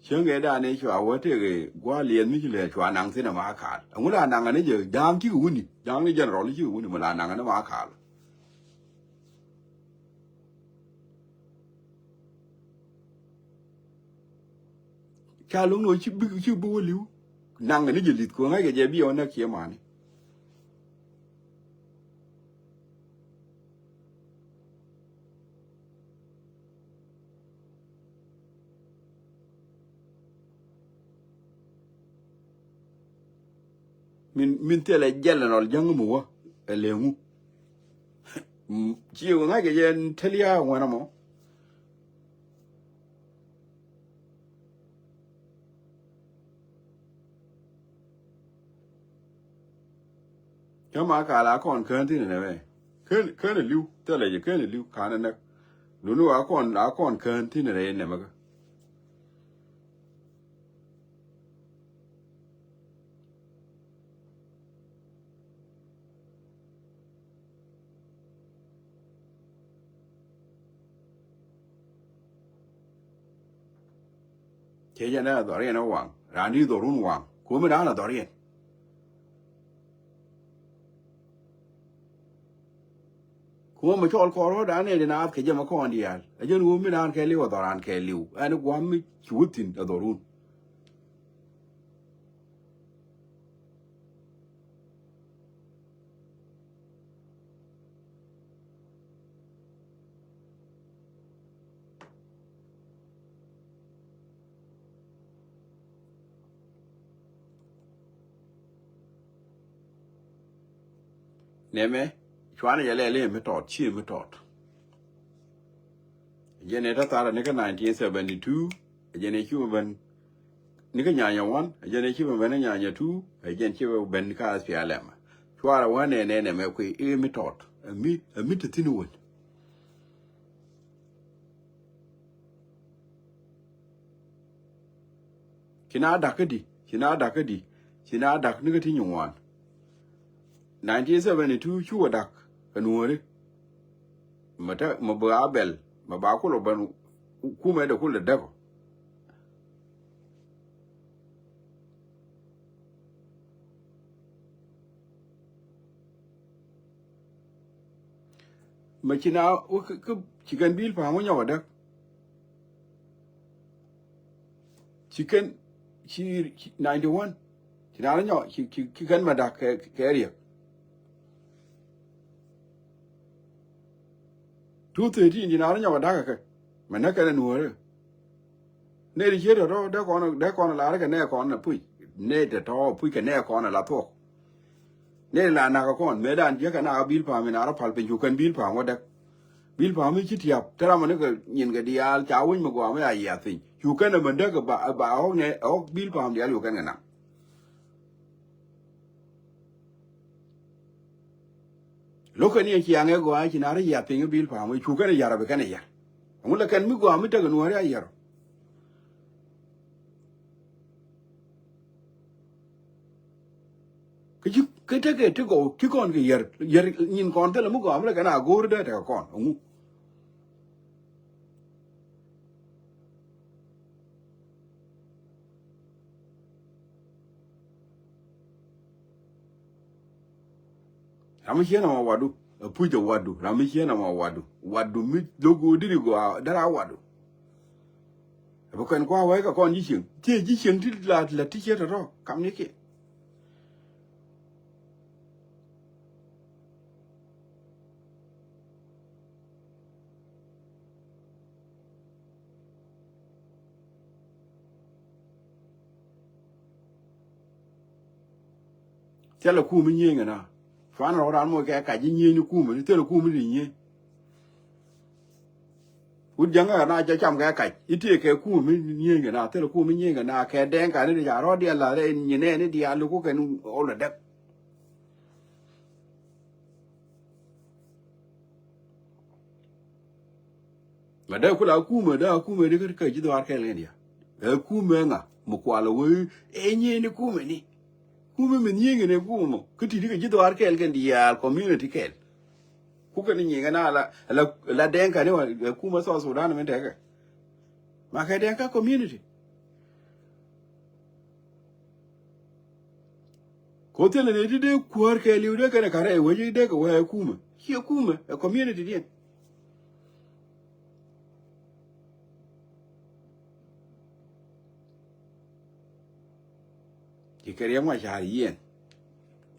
cäŋ ɛ da̱a̱n ɛ cua wä tëëk ɛ gua̱a̱r liɛth mi ci lɛ cua naŋ thi̱n ɛ ma kaal. Ɛŋu la naŋ ɛn ɛ jɛ ja̱a̱ŋ cikɛ wuni, ja̱a̱ŋ ni general cikɛ wuni mi la naŋ ɛn ɛ ma kaal. Ca lo̱ŋ ni ɣöö ci bi, ci bi wä li̱w. Naŋ ni jɛ li̱th kɛ ɣöö ŋa̱ckɛ jɛ bi ɣän näk ciɛ mani. Min, min thilɛ jɛl ɛn ɣɔl jäŋ mi wä ɛ leŋu. Ci ɣöö ŋa̱ckɛ jɛ tɛl ya ŋuɛn ɛmɔ. Cä ma kaal a kɔn kään thi̱n ɛnɛ mɛ. Kään, kään ɛ li̱w, thilɛ jɛ kään ɛ li̱w, ka̱n ɛ näk. Duni wa kɔn, a kɔn kään thi̱n ɛnɛ mɛ kä. Cɛ jɛn ɛ dhɔriɛn ɛ waŋ. Raan di dhɔrun waŋ. Kuɔ̱mi raan ɛ dhɔriɛn. Kuɔ̱mi cɔl kɔr rɔ̱dan ɛ di naath kɛ jɛ mɛ kɔn diaal. Ɛ jɛn ɣöö mi raan kɛ li̱w ɛ dhɔran kɛ li̱w. Ɛn gua̱m mi ci wä thi̱n ɛ dhɔrun. Nɛmɛ cuanɛ jɛ lɛl i̱ mi tɔt, ci mi tɔt. Jɛn ɛ tɔ̱ tharɛ ni kä nineteen seventy two, jɛn ɛ ci mi ben ni kä nyanya one, jɛn ɛ ci mi ben ni nyanya two, jɛn ci mi ben ni kä S P L M. Cuarɛ wä nɛnɛ nɛmɛ kui̱ i̱ mi tɔt, ɛ mi, ɛ mi te thi̱n wän. Ci na da̱k kädi, ci na da̱k kädi, ci na da̱k ni kä ti nyin ŋuan. Nineteen seventy two cu wä da̱k kɛ nuɔ̱ɔ̱ri. Mɛ te, mɛ bi a bɛl, mɛ ba kulɛ ben kumɛ dee kulɛ däk ɔ. Mɛ ci na wä kä, kä ci kɛn bil pa̱a̱m wä nyɔk ɛ däk. Ci kɛn, ci, ci ninety one. Ci na rɔ nyɔk, ci, ci, ci kɛn mɛ da̱k kɛ, kɛ riɛk. Two thirteen ci na rɔ nyɔk ɛ da̱k kɛ. Mɛ näk kɛn ɛ nuɔ̱ɔ̱rɛ. Nɛy ti ciet tɔ̱tɔ̱ dee kɔn, dee kɔn ɛ lar kɛ nɛy kɔn ɛ puc. Nɛy tɔ̱tɔ̱ puc kɛ nɛy kɔn ɛ la thuɔ̱k. Nɛy ti la nak ɛ kɔn mëëdan jiäk kɛ nak ɛ bil pa̱a̱m in a rɔ pal piny cu kɛn bil pa̱a̱m wä däk. Bil pa̱a̱m i̱ ci tiap te ram ɛ ni kɛ nyin kɛ diaal ca wec mi gɔaa mi a yiath piny. Cu kɛn ɛ mɛn däk ɛ ba, ɛ ba ɣɔ̱k nɛ, ɣɔ̱k bil pa̱a̱m diaal cu kɛn kɛ naŋ. Lo̱kɛ ni ɛ ciaŋ ɛ gɔaa ci na rɔ yiath piny ɛ bil pa̱a̱m ɛ cu kɛn ɛ ya̱r ɛ bi kɛn ɛ ya̱r. Ɛŋu lɛ kɛn mi gɔaa mi tekɛ nuɔ̱ɔ̱ri a ya̱r ɔ. Kä ci, kä tekɛ ti gɔw ti kɔn kɛ yɛr, yɛr nyin kɔn thilɛ mi gɔaa mi lɛ kɛn a go̱o̱r dee tekɛ kɔn ɛŋu. Ram mi cieen ɛmɔ wadu, ɛ puc ɛ wadu, ram mi cieen ɛmɔ wadu, wadu mi lo̱k go̱o̱r diri gɔaa dee ra wadu. Ɛ bi kɛn kua wee kɛ kɔn ji̱ cieŋ. Thiec ji̱ cieŋ ti la, la ti ciet tɔ̱tɔ̱ kam ni kiɛ. Thilɛ kum mi nyieny kɛ na. Cuanɛ rɔ̱ raan mɔ kɛ kac ji̱ nyieny ni kum mi, thilɛ kum mi ti nyieny. Wut jäŋä na jɛ cam kɛ kac i̱ tëë kɛ kumɛ mi nyieenkɛ na thil kumɛ mi nyieenkɛ na kɛ dɛŋ kani di ca rɔ̱ diaal la rɛ nyi nɛɛni diaal ku kɛn ol dɛk. Ma dee kula kumɛ dee kumɛ di kä ji̱ dhuaar kɛɛl kɛn diaal. Ɛ kumɛ ŋa mi kual wee ɛ nyieni kumɛ ni. Kumɛ mi nyieenkɛ ni kumɛ mɔ kä ti di kɛ ji̱ dhuaar kɛɛl kɛn diaal community kɛɛl. Ku kɛn nyiŋɛ na la la la dɛŋ kani wa kumɛ South Sudan min tekɛ. Ma kɛ dɛŋ ka community. Ko thilɛ ni ti dee kuäär kɛ liw dee kɛn ɛ karɛ wec dee kɛ wee kumɛ. Ciɛ kumɛ ɛ community diɛn. Ci kɛ Riɛk Macar yiɛn.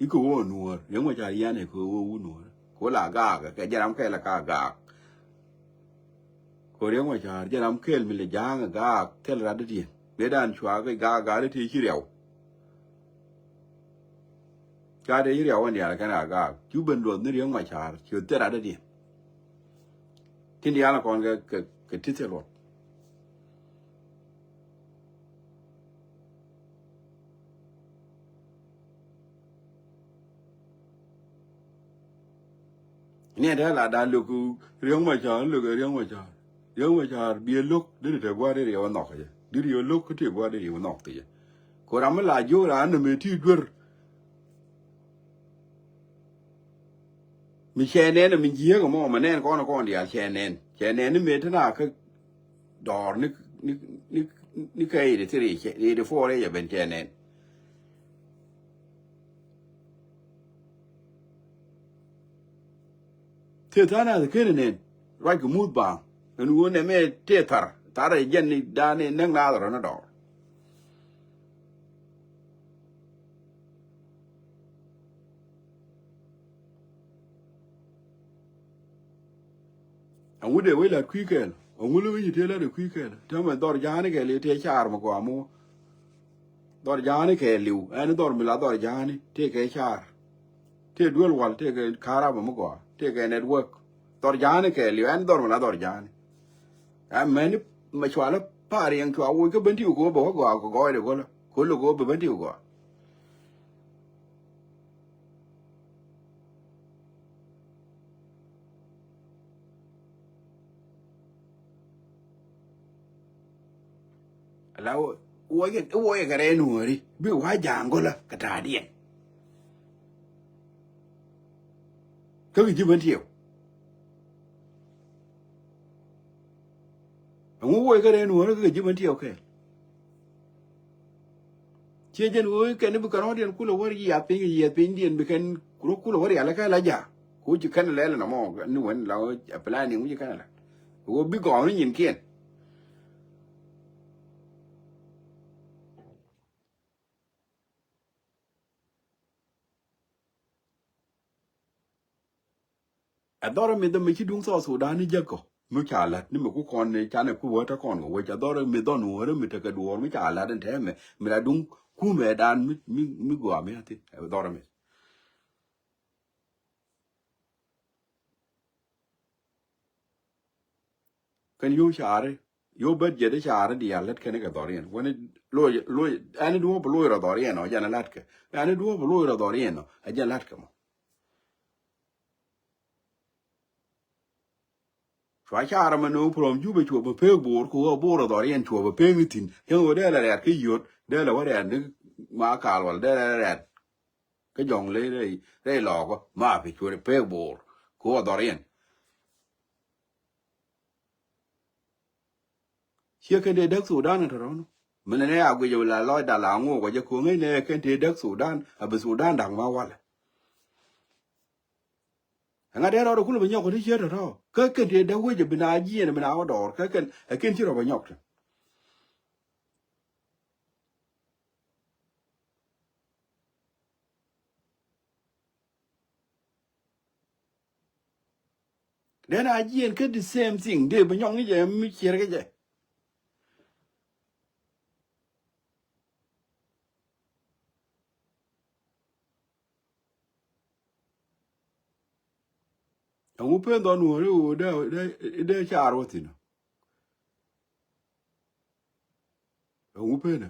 I̱ kɛ wä nuɔ̱ɔ̱r Riɛk Macar yiɛn i̱ kɛ wä wä nuɔ̱ɔ̱r. Ko la gaak kɛ jɛ ram kɛl ka gaak. Ko Riɛk Macar jɛ ram kɛl mi lɛ ja̱a̱ŋ gaak thil rat diɛn. Bɛ dan cua kɛ gaak gaak ti ci riɛw. Ca dee ci riɛw wä nial kɛn a gaak cu ben luɔth ni Riɛk Macar ci thil rat diɛn. Tin diaal kɔn kɛ kɛ ti thil luɔth. Ni ɛ dee la da lök Riɛk Macar lök Riɛk Macar. Riɛk Macar biɛ lo̱k dee te gua̱a̱r dee riɛw nhɔk kɛ jɛ. Dee riɛw lo̱k kä te gua̱a̱r dee riɛw nhɔk kɛ jɛ. Ko ram mi la jiök raan ni mëë ti duer. Mi cɛ nɛn mi jiääk ɛmɔ mɛ nɛn kɔn kɔn diaal cɛ nɛn. Cɛ nɛn ni mëë te na kä dɔɔr ni ni ni ni kä eighty three cɛ eighty four ɛ jɛ ben cɛ nɛn. Tëë tha̱a̱ŋ nath ken nɛn ruac kɛ muth baaŋ ɛn ɣöö nɛmɛ tëë thar thar ɛ jɛn ni da̱a̱n ni näk naath rɔ ni dɔɔr. Ɛŋu dee wec la̱t kui̱ kɛɛl ɛŋu lɛ wec i̱ tëë la̱t ɛ kui̱ kɛɛl täämɛ dhɔr ja̱a̱ni kɛɛl i̱ tëë caar mi gɔaa mi wä. Dhɔr ja̱a̱ni kɛɛliw ɛn dhɔr mi la dhɔr ja̱a̱ni tëë kɛ caar. Tëë duel wal tëë kɛ karaba mi gɔaa tëë kɛ network. Dhɔr ja̱a̱ni kɛɛliw ɛn dhɔr mi la dhɔr ja̱a̱ni. Ɛ mɛni mɛ cualä par yɛŋ cua woc kä ben ti wä kɛ wä bɛ wä gɔaa kɛ gɔɔydɛ gɔlä. Kɛ wä lɛ kɛ wä bɛ ben ti wä gɔaa. Ala wä wä yɛ kɛ rɛɛ nuɔ̱ɔ̱ri bi wa ja̱a̱ŋ gɔlä kɛ ta̱a̱diɛn. Kä kɛ ji̱ ben tiɛw. Ɛŋu wä yɛ kɛ rɛɛ nuɔ̱ɔ̱ri kä kɛ ji̱ ben tiɛw kɛɛl. Ciɛ jɛn ɣöö kɛn bi kɛn rɔ̱diɛn kulɛ wä yiath piny kɛ yiath pinydiɛn bi kɛn rɔ kulɛ wä rial kä la ja̱a̱. Ku ci kɛn lɛl nɔmɔ ni wen la ɣöö planning wi̱ci kɛn la ɣöö bi gɔɔni nyinkiɛn. Ɛ dhɔr mi dhɛ mi ci duŋ South Sudan ni jäk kɔ mi ca la̱t ni mi ku kɔn ni canɛ ku wä te kɔn kɛ wec ɛ dhɔr mi dhɔn wä rɛ mi tekɛ duɔɔr mi ca la̱t in tɛmɛ mi la duŋ kumɛ dan mi mi mi gɔaa mi ati ɛ dhɔr mi. Kɛn yio̱w caari yio̱w bät jɛ di caari diaal lät kɛn kɛ dhɔriɛn wani loc loc ɛn duɔ̱ɔ̱p loc rɔ dhɔriɛn ɔ jɛn ɛ la̱tkɛ ɛn duɔ̱ɔ̱p loc rɔ dhɔriɛn ɔ ɛ jɛn la̱tkɛ mɔ. Cua car mɛ no̱o̱ŋ puɔ̱m Jubɛ cuɔ bɛ pek Bor ku ɣä Bor ɛ dhɔriɛn cuɔ bɛ pek ni thi̱n. Cäŋ ɣöö dee lɛ rɛ̈t kä yiöt dee lɛ wä rɛ̈t ni ma kal wal dee lɛ rɛ̈t. Kä jɔ̱ŋ ley rɛy rɛy lɔɔkä ma pi cuɔ pek Bor ku ɣä dhɔriɛn. Ciɛ kɛn tëë däk Thudan ɛ tɔ̱ rɔ̱n. Min ɛn ɛ a guic ɛ la lɔc dal a ŋo̱o̱k ɛ jɛ ko̱ŋ ɛ nɛ kɛn tëë däk Thudan a bi Thudan da̱ŋ ma walɛ. Ɛŋa dee rɔɔdɛ kulɛ bi nyɔk kɛ ti ciet tɔ̱tɔ̱ kä kɛn tëë däk wec ɛ bi na jiɛn ɛ bi na wä dɔɔr kä kɛn ɛ kɛn ci rɔ bɛ nyɔk ti. Den a jiɛn kä the same thing dee bi nyɔk ni jɛ mi cier kä jɛ. Ɛŋu pen dhɔn wä ri wä dee dee car wä thin. Ɛŋu penɛ?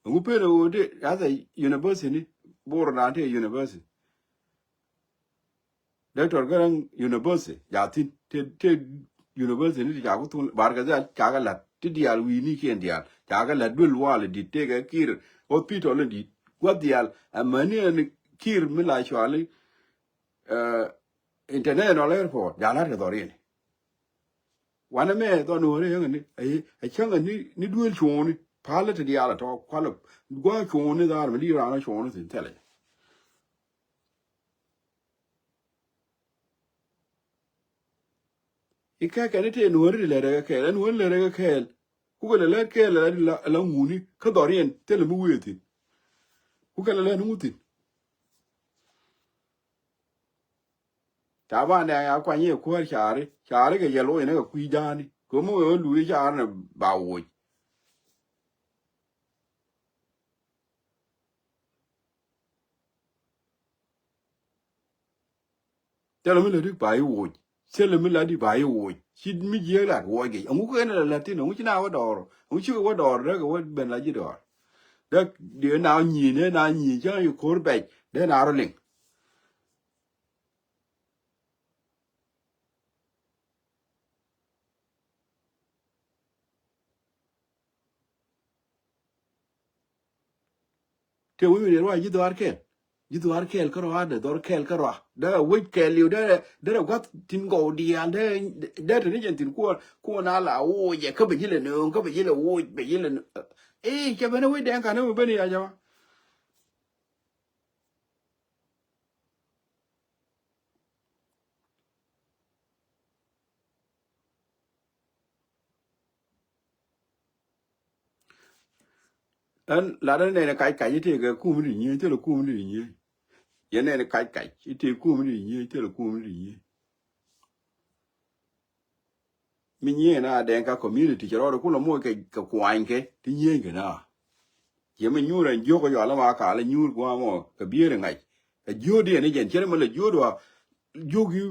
Ɛŋu penɛ ɣöö dee, hasa university ni, Bor dan tëë university. Doctor Garang University, ja thi̱n, tëë, tëë university ni ti ca ku thun, Bahr el Ghazal, ca kɛ la̱t, ti diaal wi̱i̱ni kiɛn diaal, ca kɛ la̱t duel wal dit, tëëkɛ Kiir hospital in dit, gua̱th diaal, amäni ɛn Kiir mi la cuali, eh, international airport, ja la̱t kɛ dhɔriɛn. Wanɛ mɛ dhɔn wä ri yäŋɛ ni, ɛ, ɛ cäŋɛ ni, ni duel cuɔ̱ɔ̱ŋni, palä ti diaal ɛ tɔ, kualɛ, gua̱a̱ cuɔ̱ɔ̱ŋni dhaar mi di raan cuɔ̱ɔ̱ŋni thi̱n thilɛ. I̱ kɛ kɛn i̱ tëë nuɔ̱ɔ̱ri ti lɛt rɛkɛ kɛɛl, ɛ nuɔ̱ɔ̱ri lɛt rɛkɛ kɛɛl. Kukɛ lɛ lɛt kɛɛl ɛ la, la ŋuni kä dhɔriɛn thilɛ mi wëë thi̱n. Kukɛ lɛ lɛt ŋu thi̱n. Taban dɛ a kuany i̱ kuäär caari, caari kɛ yɛl wä inɛ kɛ kui̱ ja̱a̱ni. Kɛ mi wëë wä luuri caari nɛ ba woc. Thilɛ mi lätdi ba i̱ woc. Thilɛ mi lätdi ba i̱ woc. Ci mi jiääk lat woc gɛc. Ɛŋu kɛn la la̱t thi̱n, ɛŋu ci na wä dɔɔr. Ɛŋu cikɛ wä dɔɔr, dee kɛ wä ben la ji̱ dɔɔr. Dee, dee na nyi̱i̱n, dee na nyi̱i̱n, cä i̱ ko̱r bɛc, dee na rɔ liŋ. Tëë wi̱i̱ wi̱i̱ ruac ji̱ dhuaar kɛɛl. Ji̱ dhuaar kɛɛl kä ruac, dee dhuaar kɛɛl kä ruac. Dee wec kɛɛl liw, dee, dee rɛ gua̱th tin gɔw diaal, dee, dee te ni jɛn tin kuɔn, kuɔn a la woc ɛ, kä bɛ ji̱ lɛ nööŋ, kä bɛ ji̱ lɛ woc, bɛ ji̱ lɛ nööŋ. Ee, cɛ ben ɛ wec dɛŋ ka̱n ɛ ben ya jama. Ɛn lat ɛn nɛn kac kac i̱ tëëkɛ kum di nyiee, thilɛ kum di nyiee. Yɛn nɛn kac kac i̱ tëëk kum di nyiee, thilɛ kum di nyiee. Mi nyiee na dɛŋ ka community cɛ rɔɔdɛ kulɛ moc kɛ, kɛ kuany kɛ ti nyiee kɛ na. Ciɛ mi nyuur ɛn jiök kɛ yɔal ma kalɛ nyuur gua̱a̱ mɔ kɛ bier ŋa̱c. Kɛ jiöödiɛn i̱ jɛn cɛ ri mi lɛ jiööd wa jiök yi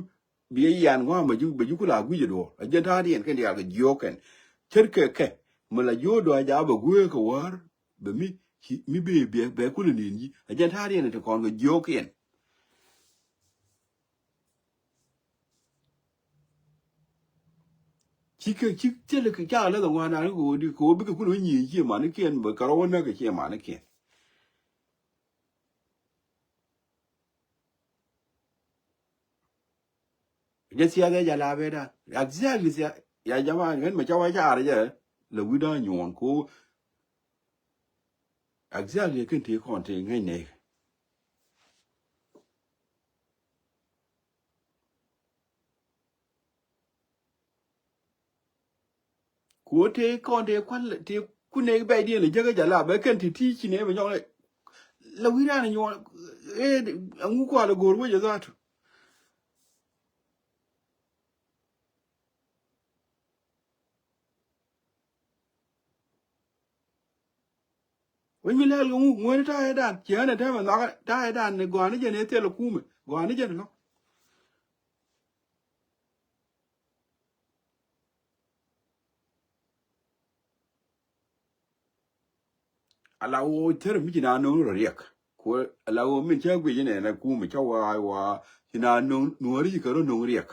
bi yan gua̱a̱ mɛ jiök, bɛ jiök kula guic ɛ duɔ̱ɔ̱r. Ɛ jɛn ta̱a̱diɛn kɛn diaal kɛ jiök kɛn. Cɛ ri kɛ kɛ mi lɛ jiööd wa jaabɛ guee kɛ wäär bɛ mi ci, mi bee bɛ, bɛ kulɛ nin ji̱. Ɛ jɛn ta̱a̱diɛn ti kɔn kɛ jiöökiɛn. Cikɛ, ci thilɛ kɛ ca lɛ dhɔŋ wan an kɛ ɣöö di kɛ ɣöö bikɛ kulɛ wä nyiee cie manikiɛn bɛ kɛ rɔ wä näk kɛ cie manikiɛn. Jɛ thiath ɛ jɛ la bɛ dan. Exactly thiath. Ya jama ŋän mɛ ca wä car jɛ lɛ wi̱dan nyuɔn ko. Exactly kɛn tëë kɔn tëë ŋäc nɛ. Ku tëë kɔn tëë kual tëë kunɛ bɛc diɛn lɛ jäkä jɛ la bɛ kɛn ti ti ci nɛ bɛ nyɔk lɛ. Lɛ wi̱dan nyuɔn. Ee, ɛŋu kual go̱o̱r wecɛ dhatu. Wec mi lɛl kɛ ŋu ŋuäni ta̱a̱ ɛ dan ciɛ ɣän ɛ tɛmɛ nhɔakä ta̱a̱ ɛ dan ni gɔ̱a̱ni jɛn ɛ thil ɛ kumɛ gɔ̱a̱ni jɛn lɔ. Ala ɣöö thäri mi ci na no̱o̱ŋ rɔ riɛk. Ku ala ɣöö min cä guic inɛn a kumɛ cä wa̱a̱ wa̱a̱ ci na no̱o̱ŋ nuɔ̱ɔ̱ri ci kɛ rɔ no̱o̱ŋ riɛk.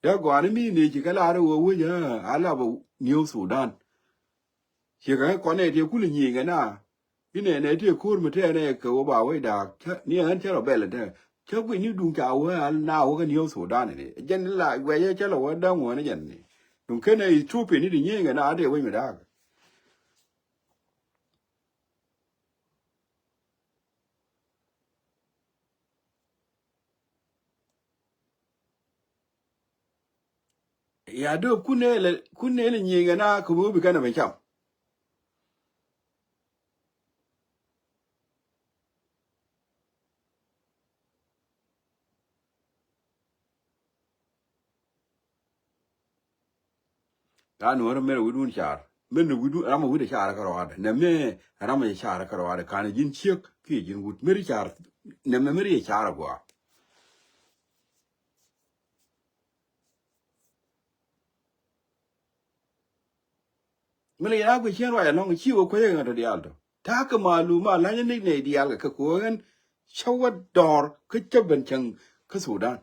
Dee gɔ̱a̱ni mi ni ci kɛ lar ɣöö wec a ala bɛ New Sudan. Ciɛ kɛ kɔn nɛ tiɛ kulɛ nyieny kɛ na. Inɛ nɛ tiɛ ko̱r mi tɛɛnɛ kɛ wä ba wec da̱a̱k ni ɣän cä rɔ bɛl tɛ cä guic ni duŋ ca wä al na wä kä New Sudan ni jɛn la guɛcä cä lɛ wä däŋ wä ni jɛn ni. Duŋ kenɛ Ethiopia ni ti nyieny kɛ na tiɛ wec mi da̱a̱k. Ya döök kun nɛɛlɛ kun nɛɛlɛ nyiëëŋɛ na kɛ wee bi kɛn ɛ bɛ cam. Ran wä rɛ mɛr wi̱dun car mɛr ni wi̱dun ram wi̱dɛ car kɛ rɔadɛ nɛ mɛ ram car kɛ rɔadɛ kanɛ ji̱n ciek kiɛ ji̱n wut mɛr car nɛ mɛ mɛr yɛ car agua. Mi lɛ yɛn a guic cien ruac ɛlɔ̱ŋ ci wä kuecä kɛ ŋa̱t diaal tɔ. Ta̱a̱ kɛ malum a la̱nyä ni nɛy diaal kɛ kɛ kuɔ̱k ɛn cä wä dɔɔr kä cä ben cäŋ kä Sudan.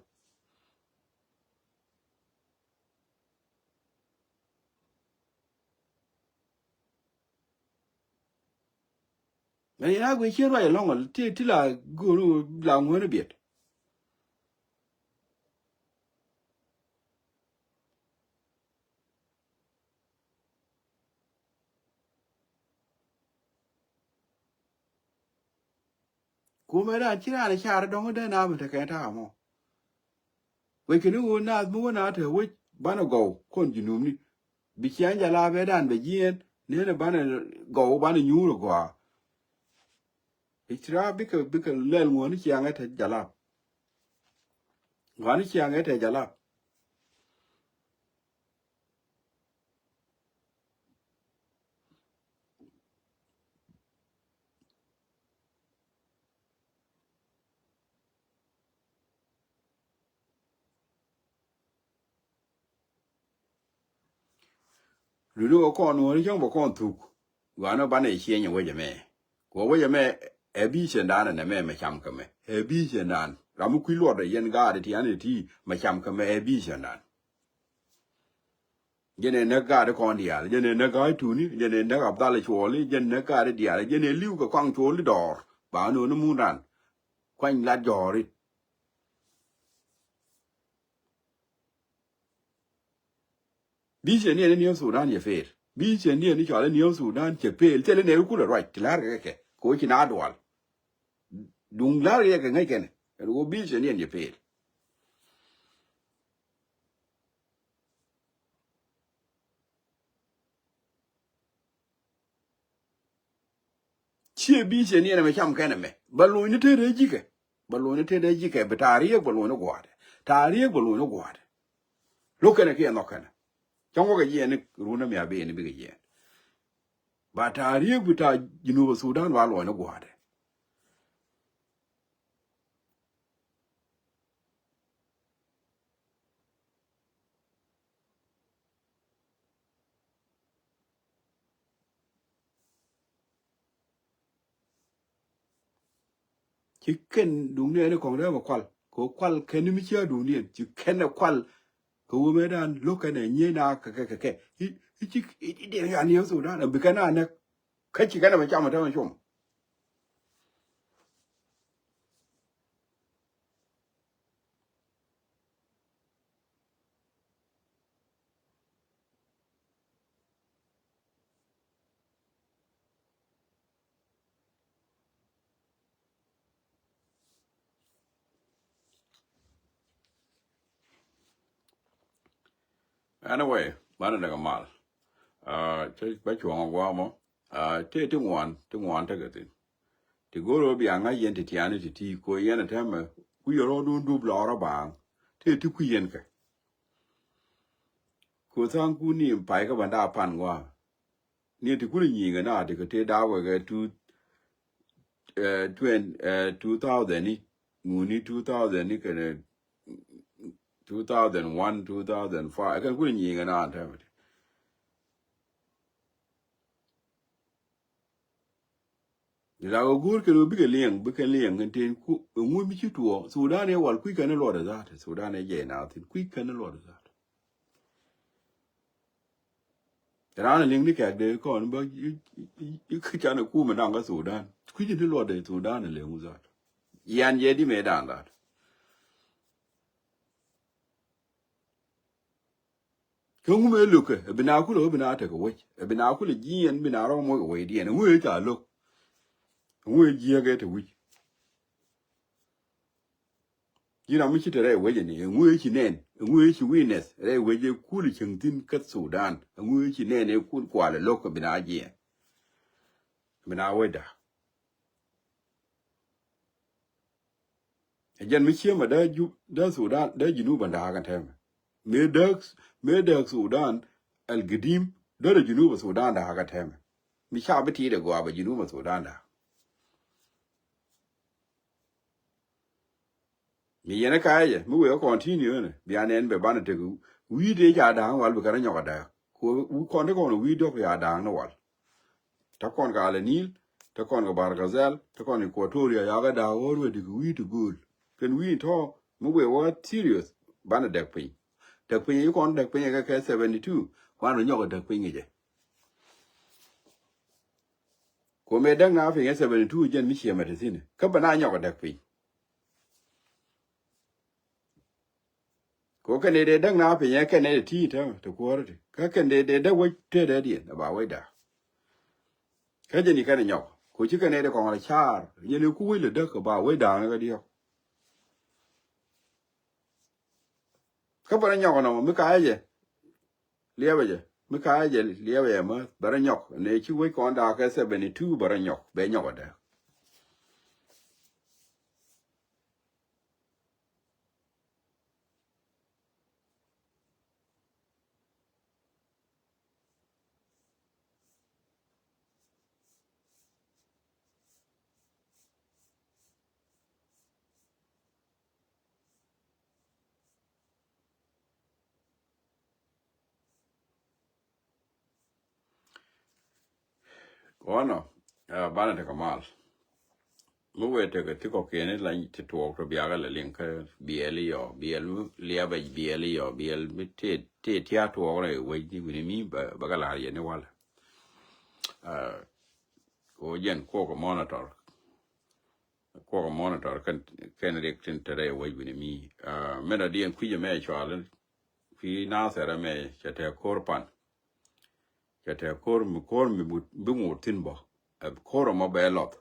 Mɛn yɛn a guic cien ruac ɛlɔ̱ŋ ti ti la go̱o̱r la ŋuäni biɛt. Kumɛ dan ci raan car dɔŋ dee nam te kɛn ta̱a̱ mɔ. Wec kɛn i̱ ɣöö naath mi wä na te wec banɛ gɔw kɔn ji̱ numni. Bi ciaŋ jalap ɛ dan bɛ jiɛɛn neen ɛ banɛ gɔw banɛ nyuur ɛ gɔaa. I̱ ci raap bikɛ bikɛ lɛl ŋuɔ̱ni ciaŋ ɛ te jalap. Ŋuɔ̱ni ciaŋ ɛ te jalap. Luni wä kɔn wä ni cäŋ bä kɔn thuk. Wanɔ banɛ cieny wecɛ mɛ. Kɛ wecɛ mɛ ɛ bi cɛndan ɛnɛ mɛ mɛ cam kɛ mɛ ɛ bi cɛndan. Ram mi kui̱ luɔt ɛ yɛn gaat ɛ tian ɛ ti mɛ cam kɛ mɛ ɛ bi cɛndan. Jɛn ɛ näk gaat kɔn diaal, jɛn ɛ näk gaat tuni, jɛn ɛ näk Abdal cuɔli, jɛn näk gaat diaal, jɛn ɛ li̱w kɛ kɔaŋ cuɔli dɔɔr. Ba nööni mun ran kuany lat jɔɔri. Bi cɛ niɛn ni New Sudan cɛ pel. Bi cɛ niɛn ni cɔal ni New Sudan cɛ pel. Thilɛ nɛy kulɛ ruac ti la̱r kɛ kɛ kɛ kɛ ɣöö ci na dual. Duŋ la̱r kɛ kɛ ŋäc kɛnɛ kɛ ɣöö bi cɛ niɛn cɛ pel. Ciɛ bi cɛ niɛn ɛmɛ cam kɛn ɛmɛ bä lony ni te rɛy ji̱kɛ. Bä lony ni te rɛy ji̱kɛ bi ta̱a̱ riek bä lony ni gua̱a̱dɛ. Ta̱a̱ riek bä lony ni gua̱a̱dɛ. Lo̱k kɛnɛ kiɛ nhɔk kɛnɛ cäŋ wä kɛ jiɛɛn ni run ɛmɛ a ben ni bikɛ jiɛɛn. Ba ta̱a̱ riek bi ta̱a̱ Junub Sudan ba lony ni gua̱a̱dɛ. Ci kɛn duŋdiɛn ni kɔŋ dee mɛ kual kɛ kual kɛn mi cia duŋdiɛn ci kɛn ɛ kual. Kɛ wumɛ dan lo̱k kɛn ɛ nyie na kɛ kɛ kɛ kɛ i̱ ci i̱ diɛn yan yɛn Sudan ɛ bi kɛn a nɛk. Kä ci kɛn ɛ mɛ cam ɛ tɛmɛ com. Anyway, banɛ däk a mal. Cä bä cuɔ̱ŋ a guamɔ. Tëë ti ŋuan ti ŋuan tekɛ thi̱n. Ti go̱r ɣöö bia ŋa̱c yɛn ti tiani ti ti ko yɛn a tɛmɛ. Kui̱ yɛ rɔɔdun dup lɔɔr a baaŋ. Tëë ti kui̱ yɛn kɛ. Ko tha̱a̱ŋ kun ni pay kä bän daa pan gua̱a̱. Ni ti kun nyiŋɛ na ti kɛ tëë daa wɛ kɛ tu twen two thousand ni ŋuni two thousand ni kɛnɛ two thousand one two thousand five kɛn kun nyiŋɛ na tɛmɛ ti. Di la kɛ go̱o̱r kɛn ɣöö bikɛ liɛŋ bikɛ liɛŋ kɛn tin ku ɛŋu mi ci tuɔɔk Sudan ɛ wal kui̱ kɛn luɔt ɛ dhat Sudan ɛ jɛ na thin kui̱ kɛn luɔt ɛ dhat. Raan a liŋ ni kɛk dee kɔn bä i̱ can a kumɛ daŋ kä Sudan kui̱ ci ti luɔt ɛ Sudan a liŋ wuthat. Yan jɛ di mɛ daŋ dhat. Kä ŋumɛ lo̱kɛ ɛ bi na kulɛ ɣä bi na tekɛ wec ɛ bi na kulɛ jiɛn bi na rɔm wec ɛ wecdiɛn ɛ ŋuɛ ca lo̱k. Ɛ ŋuɛ jiɛkɛ te wi̱c. Ji̱n ram mi ci te rɛy wecɛ ni ɛ ŋuɛ ci nɛn ɛ ŋuɛ ci witness rɛy wecɛ kul cieŋ thi̱n kä Sudan ɛ ŋuɛ ci nɛn ɛ kul kualɛ lo̱k ɛ bi na jiɛn. Bi na wecda. Ɛ jɛn mi ciemɛ dee ju dee Sudan dee Junub bä da̱a̱k ɛn tɛmɛ. Mëë dääk mëë dääk Sudan al gadim dee rɛ Junub Sudan da̱a̱k ɛn tɛmɛ. Mi ca bi ti̱i̱t ɛ gɔaa bɛ Junub Sudan da̱a̱k. Mi yɛn ɛ ka̱a̱cɛ mi wëë ɛ continue ɛnɛ bia nɛn bɛ banɛ tek wi̱i̱ dee ca da̱a̱k wal bi kɛn rɛ nyɔk ɛ dääk. Ku wi̱i̱ kɔn ti kɔn wi̱i̱ diɔ̱k ya da̱a̱ŋ ni wal. Te kɔn kɛ Ala Nil, te kɔn kɛ Bahr el Ghazal, te kɔn Equatoria, ya kɛ da̱a̱ŋ ɣɔr wee ti kɛ wi̱i̱ ti gööl. Kɛn wi̱i̱ tɔ̱ mi wëë wä serious, banɛ däk piny. Däk piny, i̱ kɔn däk piny kɛ kɛ seventy two, banɛ nyɔk kɛ däk piny kɛ jɛ. Ku mëë däk na piny ɛ seventy two jɛn mi ciɛ mɛ te thi̱n. Kä bɛ na nyɔk kɛ däk piny. Ko kɛn dee däk na piny ɛ kɛn dee ti täämɛ te kuäärä ti. Kä kɛn dee dee däk wec te dee diɛn ɛ ba wec da̱a̱ŋ. Kä jɛn i̱ kɛn nyɔk. Ko ci kɛn dee kɔŋ rɛ caar. Jɛn i̱ ku wec lɛ däk ɛ ba wec da̱a̱ŋ ni kä diɔ̱k. Kä bɛ rɔ nyɔk nɔmɔ mi ka jɛ. Liɛpɛ jɛ. Mi ka jɛ liɛpɛ jɛ mä bɛ rɔ nyɔk. Nɛ ci wec kɔn da̱a̱ŋ kɛ seventy two bɛ rɔ nyɔk. Bɛ nyɔk ɛ däk. Kɔnɔ, ɛ, banɛ tekɛ mal. Mi wee tekɛ ti kɔkiɛn i̱ lany ti tuɔɔk tɔ biakä lɛ liŋ kä biɛl i̱ yɔ, biɛl mi liɛpɛ biɛl i̱ yɔ, biɛl mi tëë, tëë tia̱a̱ tuɔɔk rɛy wec ni wi̱ni mi bɛ, bɛ kɛ la̱r yɛn i̱ walɛ. Ɛ, ko jɛn kuɔk monitor. Kuɔk monitor kɛn, kɛn rik tin te rɛy wec wi̱ni mi. Ɛ, min a diɛn kui̱c ɛmɛ cual i̱ kui̱ Nathɛr ɛmɛ cɛ tɛ ko̱r pan. Cɛ tɛ ko̱r mi, ko̱r mi bi, bi ŋot thi̱n bä. Ɛ, ko̱r ɛmɔ bɛ lɔth.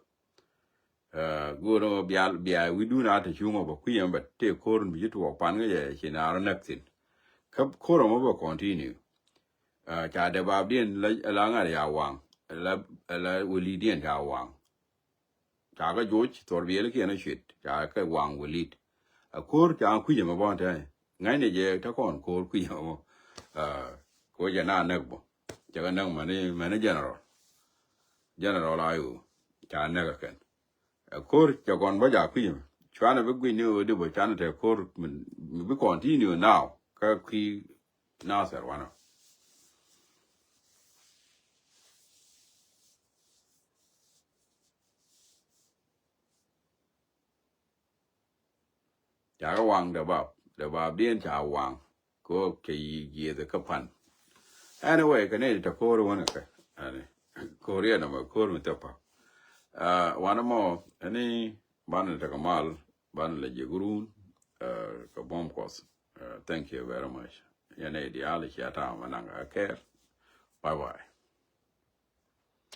Ɛ, go̱o̱r ɛmɔ bia, bia wi̱dun a te cuŋ ɔ bä kui̱ ɛmɔ bɛ tëë ko̱r mi ci tuɔɔk pan kä jɛ ci naar ɔ näk thi̱n. Kä ko̱r ɛmɔ bɛ continue. Ɛ, ca dee bapdiɛn la, la ŋa̱r ya waŋ. La, la welidiɛn ca waŋ. Ca kɛ joc thor biɛl kiɛn a cuet ca kɛ waŋ welit. A ko̱r ca kui̱c ɛmɛ bɔn tɛn ŋa̱cnɛ jɛ te kɔn ko̱r kui̱c ɛmɛ bɔ. Ko jɛ na näk bɔ cɛ kɛ näk mɛni, mɛni general. General ayo ca näk a kɛn. A ko̱r cɛ kɔn bä ca kui̱c ɛmɛ cuanɛ bi guic ni ɣöö di bɔ canɛ te ko̱r mi bi continue now kä kui̱ Nathɛr wanɔ. Ca kɛ waŋ dee bap, dee bap diɛn ca waŋ. Ko kɛ yi jiɛth kä pan. Anyway, kɛ ni te ko̱r wänɛ kɛ. Ani ko̱r yɛn amɛ ko̱r mi thop pap. Wanɛ mɔ ani banɛ tekɛ mal, banɛ lɛ jiɛ gurun. Kɛ buɔm kuɔth. Thank you very much. Yɛn ɛ diaal cia ta̱a̱ mɛ naŋ a kɛɛr. Bye bye.